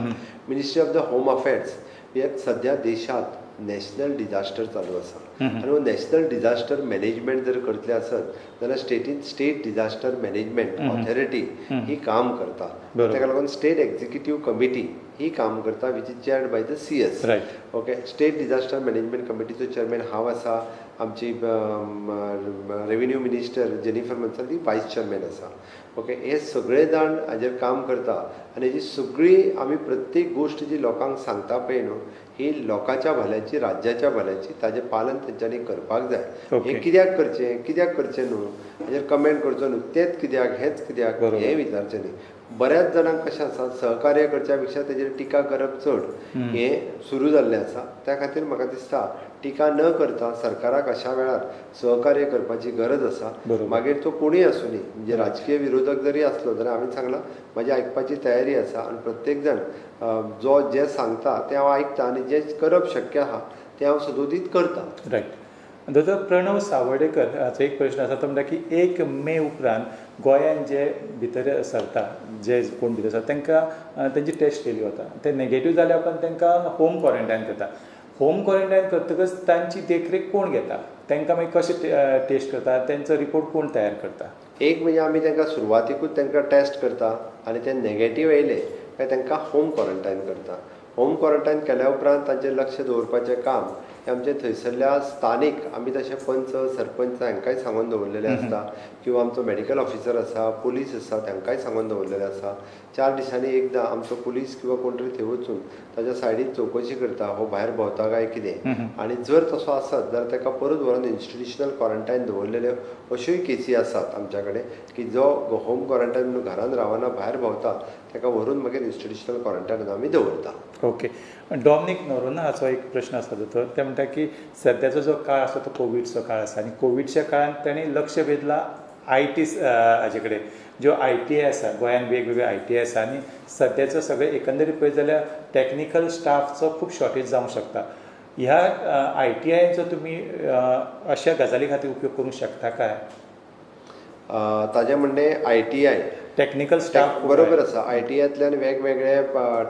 Ministry of the home affairs हे सद्या देशांत नॅशनल डिजास्टर चालू आसा आनी हो नॅशनल डिजास्टर मॅनेजमेंट जर करतले आसत जाल्यार स्टेटीन स्टेट डिजास्टर मॅनेजमेंट ऑथॉरिटी ही काम करता. ताका लागून स्टेट एक्झिक्युटीव कमिटी ही काम करता, which is chaired by the CS. Okay, state disaster management कमिटीचो chairman हांव आसा. आमची रेव्हेन्यू मिनिस्टर जेनिफर मोन्सेरात ही वायस चेअरमॅन आसा. ओके, हे सगळे जाण हाजेर काम करता आनी हेजी सगळी आमी प्रत्येक गोश्ट जी लोकांक सांगता पळय न्हू ही लोकांच्या भल्याची, राज्याच्या भल्याची, ताजें पालन तेंच्यांनी करपाक जाय. हें कित्याक करचें कित्याक करचें न्हू हाजेर कमेंट करचो न्हू, तेंच कित्याक हेंच कित्याक हें विचारचें न्ही. बऱ्याच जाणांक कशें आसा सहकार्य करच्या पेक्षा तेजेर टिका करप चड हें सुरू जाल्लें आसा. त्या खातीर म्हाका दिसता टिका न करता सरकाराक अशा वेळार सहकार्य करपाची गरज आसा. मागीर तो कोणूय आसूं न्ही, म्हणजे राजकीय विरोधक जरी आसलो जाल्यार हांवें सांगलां म्हाजी आयकपाची तयारी आसा आनी प्रत्येक जाण जो जें सांगता तें हांव आयकता आनी जें करप शक्य आहा तें हांव सदोदीत करता. रायट. दोतोर प्रणव सावर्डेकर हाचो एक प्रश्न आसा, तो म्हणटा की 1 मे उपरांत गोंयांत जे भितर सरता, जे कोण भितर सरता तांकां तेंची टेस्ट केली वता, ते नेगेटीव जाल्या उपरांत तांकां होम क्वॉरंटायन करता. होम क्वॉरंटायन करतकच तांची देखरेख कोण घेता, तांकां मागीर कशें टेस्ट करता, तेंचो रिपोर्ट कोण तयार करता? एक म्हणजे आमी तांकां सुरवातेकूच तांकां टेस्ट करता आनी ते नेगेटीव येयले काय तांकां होम क्वॉरंटायन करता. होम क्वॉरंटायन केल्या उपरांत तांचेर लक्ष दवरपाचें काम हें आमचे थंयसरल्या स्थानीक आमी तशें पंच सरपंच हांकांय सांगून दवरलेलें आसता, किंवा आमचो मेडिकल ऑफिसर आसा, पुलीस आसा तांकांय सांगून दवरलेलें आसा. 4 दिसांनी एकदां आमचो पुलीस किंवा कोण तरी थंय वचून ताच्या सायडीन चवकशी करता, हो भायर भोंवता काय कितें, आनी जर तसो आसत जाल्यार ताका परत व्हरून इन्स्टिट्युशनल क्वॉरंटायन दवरलेल्यो अश्योय केसी आसात आमच्या कडेन की जो होम क्वॉरंटायन म्हणून घरान रावना भायर भोंवता ताका व्हरून मागीर इन्स्टिट्युशनल क्वॉरंटायन आमी दवरता. ओके, डॉमनीक नोरोन्हा हाचो एक प्रश्न आसा दोतोर, ते म्हणटा की सद्याचो जो काळ आसा तो कोविडचो काळ आसा आनी कोविडच्या काळांत ताणें लक्ष वेधलां IT हाजे कडेन, ज्यो ITI आसा गोंयांत, वेगवेगळ्यो ITI आसा आनी सद्याचो सगळें एकंदरीत पळयत जाल्यार टॅक्निकल स्टाफचो खूब शॉर्टेज जावंक शकता. ह्या ITIचो तुमी अशा गजाली खातीर उपयोग करूंक शकता काय? ताजें म्हणणें ITI technical staff बरोबर आसा. ITIतल्यान वेगवेगळे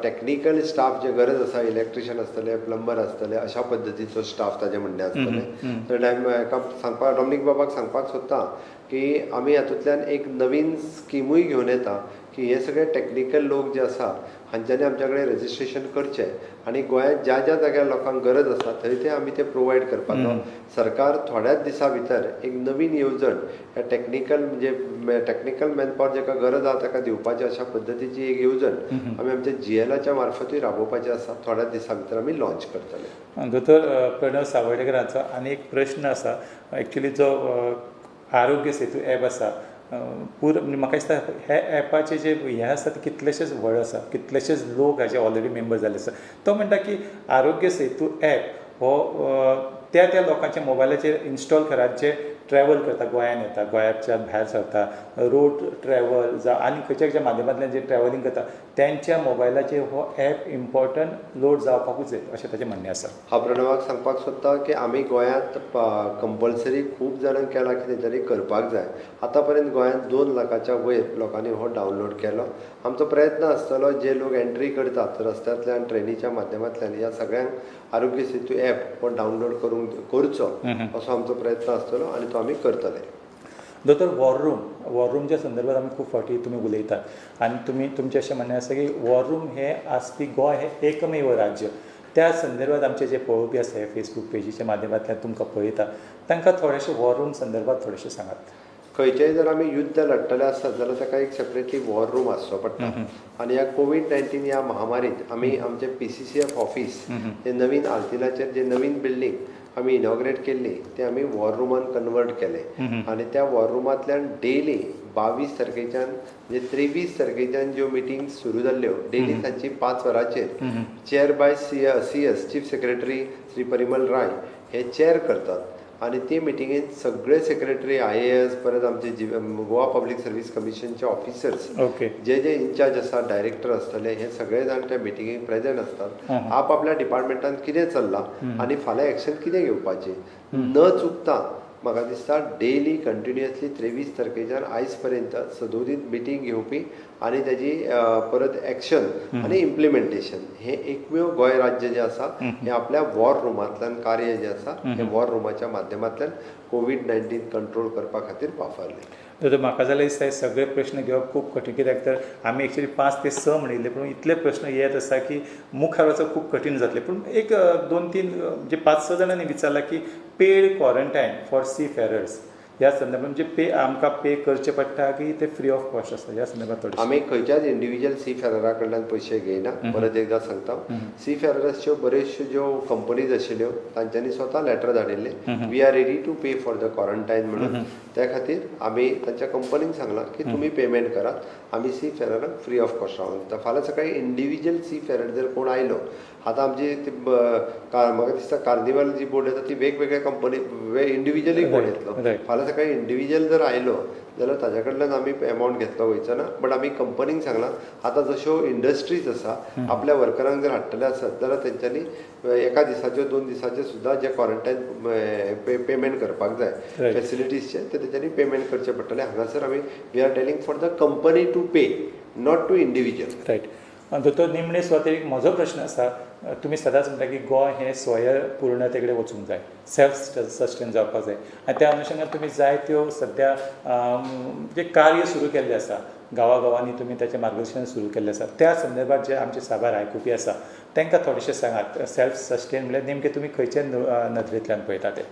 टॅक्निकल स्टाफ जे गरज आसा, इलेक्ट्रिशियन आसतले, प्लंबर आसतले, अशा पद्दतीचो स्टाफ ताजें म्हणणें आसतलें. तर हाका सांगपाक डॉमनीक बाबाक सांगपाक सोदता की आमी हातूंतल्यान एक नवीन स्किमूय घेवन येता की हे सगळे टॅक्निकल लोक जे आसा हांच्यांनी आमच्या कडेन रजिस्ट्रेशन करचें आनी गोंयांत ज्या ज्या जाग्यार लोकांक गरज आसा थंय ते आमी ते प्रोवायड करपाचो. सरकार थोड्याच दिसां भितर एक नवीन येवजण ह्या टॅक्निकल म्हणजे टॅक्निकल मॅनपावर जाका गरज आसा ताका दिवपाची अशा पद्दतीची एक येवजण आमी आमच्या GLAच्या मार्फतूय राबोवपाची आसा. थोड्याच दिसां भितर आमी लॉन्च करतले. दोतोर प्रणव सावर्डेकर हांचो आनी एक प्रश्न आसा, एक्चुली जो आरोग्य सेतू एप आसा पूर म्हाका दिसता हे एपाचे जे हे आसा ते कितलेशेच व्हड आसा, कितलेशेच लोक हाजे ऑलरेडी मेंबर जाल्ले आसा. तो म्हणटा की आरोग्य सेतू एप हो त्या त्या लोकांच्या मोबायलाचेर इन्स्टॉल करात जे ट्रॅवल करता, गोंयान येता, गोंयाच्या भायर सरता, रोड ट्रॅवल जावं आनी खंयच्या खंयच्या माध्यमांतल्यान जे ट्रॅवलिंग करता त्यांच्या मोबायलाचेर हो एप इम्पॉर्टंट लोड जावपाकूच जाय अशें ताचें म्हणणें आसा. हांव प्रणवाक सांगपाक सोदता की आमी गोंयांत कंपल्सरी खूब जाणांक केला की तेंच्यांनी करपाक जाय. आतां पर्यंत गोंयांत 2 लाखाच्या वयर लोकांनी हो डावनलोड केलो. आमचो प्रयत्न आसतलो जे लोक एंट्री करतात रस्त्यांतल्यान, ट्रेनीच्या माध्यमांतल्यान, ह्या सगळ्यांक आरोग्य सेतू एप हो डावनलोड करूंक करचो असो आमचो प्रयत्न आसतलो आनी तो आमी करतले. दोतोर, वॉर रूम, वॉर रूमच्या संदर्भात आमी खूब फावटी तुमी उलयतात आनी तुमी तुमचें अशें म्हणणें आसा की वॉर रूम हें आसपी गोंय हें एकमेव राज्य. त्या संदर्भात आमचे जे पळोवपी आसा हे फेसबूक पेजीच्या माध्यमांतल्यान तुमकां पळयता तांकां थोडेशे वॉर रूम संदर्भात थोडेशें सांगात. खंयचेय जर आमी युद्ध लडटले आसत जाल्यार ताका एक सेपरेटली वॉर रूम आसचो पडटा. आनी ह्या कोवीड-19 ह्या महामारीत आमी आमचे PCCF office हे नवीन आल्तिनाचेर जे नवीन बिल्डींग आमी इनॉग्रेट केल्ली ते आमी वॉर रुमान कन्वर्ट केले आनी त्या वॉर रुमांतल्यान डेली 22 तारखेच्यान म्हणजे 23 तारखेच्यान ज्यो मिटींग सुरू जाल्ल्यो डेली सांजची 5 वरांचेर chair by CS chief secretary Shri Parimal Rai हे चेअर करतात आनी ते मिटिंगेन सगळे सेक्रेटरी IAS परत आमचे गोवा पब्लीक सर्वीस कमिशनचे ऑफिसर्स जे जे इन्चार्ज आसा, डायरेक्टर आसतले, हे सगळे जाण त्या मिटिंगेक प्रेजंट आसतात. आपआपल्या डिपार्टमेंटान कितें चल्लां आनी फाल्यां एक्शन कितें घेवपाचें न चुकता म्हाका दिसता डेली कंटिन्युअसली 23 तारखेच्यान आयज पर्यंत सदोदीत मिटींग घेवपी आनी ताजी परत एक्शन आनी इम्प्लिमेंटेशन हें एकमेव गोंय राज्य जें आसा हें आपल्या वॉर रुमांतल्यान कार्य जें आसा हें वॉर रुमाच्या माध्यमांतल्यान कोवीड-19 कंट्रोल करपा खातीर वापरलें. तर म्हाका जाल्यार दिसता हे सगळे प्रश्न घेवप खूब कठीण, कित्याक तर आमी एक्चुली 5 ते 6 म्हणिल्ले, पूण इतले प्रश्न येत आसा की मुखार वचप खूब कठीण जातलें. पूण एक 2-3 जे 5-6 जाणांनी विचारला की पेड क्वॉरंटायन फॉर सी फेरर्स ह्या संदर्भात, म्हणजे पे आमकां पे करचें पडटा की ते फ्री ऑफ कॉस्ट आसता ह्या संदर्भात थोडें. आमी खंयच्याच इंडिविज्युअल सी फेररा कडल्यान पयशे घेयना. परत एकदां सांगता, सी फेरर्सच्यो बऱ्योचश्यो ज्यो कंपनीज आशिल्ल्यो तांच्यांनी स्वता letter धाडिल्लें we are ready to pay for the quarantine म्हणून. त्या खातीर आमी तांच्या कंपनीक सांगलां की तुमी पेमेंट करात, आमी सी फेरराक फ्री ऑफ कॉस्ट रावूंक दिता. फाल्यां सकाळीं इंडिविज्युअल सी फेरर जर कोण आयलो, आतां आमची ती म्हाका दिसता कार्निवल जी बोट येता ती वेगवेगळ्या कंपनी इंडिविज्युअली कोण येतलो, फाल्यां सकाळीं इंडिविज्युअल जर आयलो जाल्यार ताज्या कडल्यान आमी एमावंट घेतलो वयचो ना. बट आमी कंपनीक सांगलां आतां जश्यो इंडस्ट्रीज आसा आपल्या वर्करांक जर हाडटले आसत जाल्यार तेंच्यांनी एका दिसाच्यो 2 दिसाच्यो सुद्दां जे क्वॉरंटायन पेमेंट करपाक जाय फेसिलिटीजचे ते तेंच्यांनी पेमेंट करचें पडटलें. हांगासर आमी we are telling for the company to pay, not to individual. Right. दोतोर, निमणे सुवातेर म्हजो प्रश्न आसा, तुमी सदांच म्हणटा की गोंय हें स्वयंपूर्णते कडेन वचूंक जाय, सेल्फ सस्टेन जावपाक जाय आनी त्या अनुशंगान तुमी जायत्यो सद्या जे कार्य सुरू केल्लें आसा, गांवागांवांनी तुमी ताचें मार्गदर्शन सुरू केल्लें आसा, त्या संदर्भात जे आमचे साबार आयकुपी आसा तांकां थोडेशें सांगात, सेल्फ सस्टेन म्हणल्यार नेमकें तुमी खंयचे नदरेंतल्यान पळयता ते?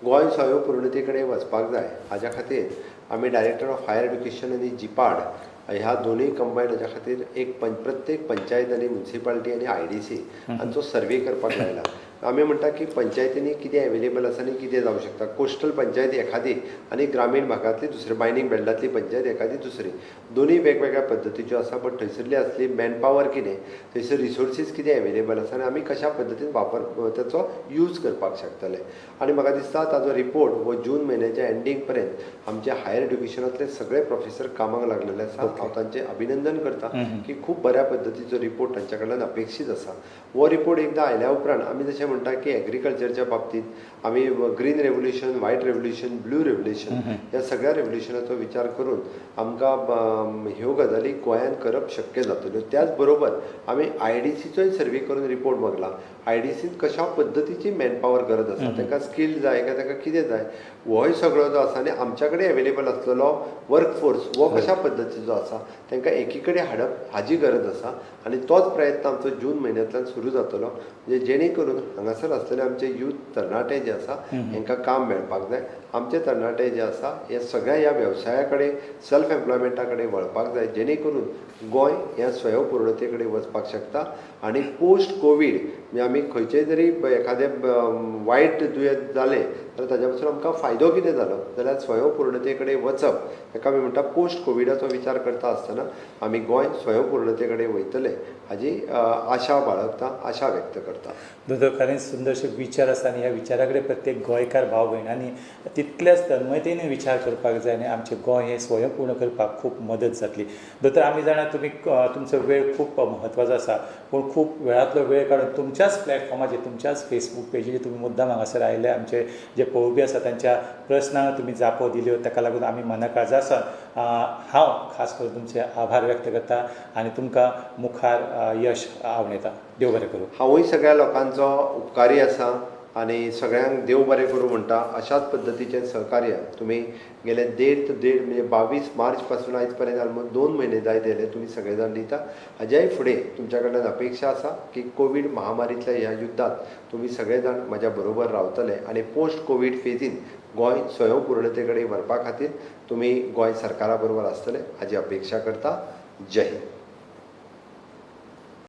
गोंय स्वयंपूर्णते कडेन वचपाक जाय हाज्या खातीर आमी डायरेक्टर ऑफ हायर एड्युकेशन आनी जिपाड ह्या दोनूय कंबायन हाज्या खातीर एक प्रत्येक पंचायत आनी मुन्सिपालिटी आनी IDC हांचो सर्वे करपाक लायला. आमी म्हणटा की पंचायतींनी कितें एवेलेबल आसा आनी कितें जावंक शकता. कोस्टल पंचायत एखादी आनी ग्रामीण भागांतली दुसरी, मायनींग बेल्टांतली पंचायत एखादी दुसरी, दोनूय वेगवेगळ्या पद्दतीच्यो आसा. बट थंयसरली आसली मॅनपावर कितें, थंयसर रिसोर्सीस कितें एवेलेबल आसा आनी आमी कशा पद्दतीन वापर ताचो यूज करपाक शकतले. आनी म्हाका दिसता ताजो रिपोर्ट हो जून म्हयन्याच्या एंडींग पर्यंत आमच्या हायर एड्युकेशनांतले सगळे प्रोफेसर कामाक लागलेले आसा. हांव तांचें अभिनंदन करता की खूब बऱ्या पद्दतीचो रिपोर्ट तांच्या कडल्यान अपेक्षीत आसा. हो रिपोर्ट एकदां आयल्या उपरांत आमी जशें म्हणटा की एग्रीकल्चरच्या बाबतींत आमी green revolution, white revolution, blue revolution ह्या सगळ्या रेवोल्युशनाचो विचार करून आमकां ह्यो गजाली गोंयांत करप शक्य जातल्यो. त्याच बरोबर आमी IDCचोय सर्वे करून रिपोर्ट मागला. IDCन कशा पद्दतीची मॅनपावर गरज आसा, तांकां स्कील जाय काय तांकां कितें जाय, होय सगळो जो आसा आनी आमच्या कडेन एवेलेबल आसलेलो वर्कफोर्स हो कशा पद्दतीचो आसा तांकां एकी कडेन हाडप हाजी गरज आसा. आनी तोच प्रयत्न आमचो जून म्हयन्यांतल्यान सुरू जातलो, म्हणजे जेणे करून हांगासर आसलेले आमचे यूथ तरणाटे जे आसा हांकां काम मेळपाक जाय. आमचे तरणाटे जे आसा हे सगळ्या ह्या वेवसाया कडेन, सेल्फ एम्प्लॉयमेंटा कडेन वळपाक जाय, जेणे करून गोंय ह्या स्वयंपूर्णते कडेन वचपाक शकता. आनी पोस्ट कोवीड म्हणजे आमी खंयचेय तरी एखादें वायट दुयेंत जालें जाल्यार ताज्या पासून आमकां फायदो कितें जालो जाल्यार स्वयंपूर्णते कडेन वचप ताका आमी म्हणटा पोस्ट कोविडाचो विचार करता आसतना आमी गोंय स्वयंपूर्णते कडेन वयतले हाजी आशा बाळगता, आशा व्यक्त करता. दोतोर, खरेंच सुंदरशे विचार आसा आनी ह्या विचारा कडेन प्रत्येक गोंयकार भाव भयणांनी तितल्याच तन्मयतेन विचार करपाक जाय आनी आमचें गोंय हें स्वयंपूर्ण करपाक खूब मदत जातली. दोतोर, आमी जाणा तुमी तुमचो वेळ खूब म्हत्वाचो आसा, पूण खूब वेळांतलो वेळ काडून तुमच्याच प्लॅटफॉर्माचेर, तुमच्याच फेसबूक पेजीचेर तुमी मुद्दाम हांगासर आयले, आमचे जे पळोवपी आसा तांच्या प्रस्नांक तुमी जापो दिल्यो, ताका लागून आमी मनाकाळजा आसा. हांव खास करून तुमचे आभार व्यक्त करता आनी तुमकां मुखार यश आवडटा. देव बरें करूं. हांवूय सगळ्या लोकांचो उपकारी आसा आनी सगळ्यांक देव बरें करूं म्हणटा. अशाच पद्दतीचें सहकार्य तुमी गेले देड ते देड म्हणजे 22 मार्च पासून आयज पर्यंत ऑलमोस्ट 2 म्हयने जायत येयले तुमी सगळे जाण दिता. हाज्याय फुडें तुमच्या कडल्यान अपेक्षा आसा की कोवीड महामारीतल्या ह्या युद्धांत तुमी सगळे जाण म्हज्या बरोबर रावतले आनी पोस्ट कोवीड फेजीन गोंय स्वयंपूर्णते कडेन व्हरपा खातीर तुमी गोंय सरकारा बरोबर आसतले हाजी अपेक्षा करता. जय हिंद.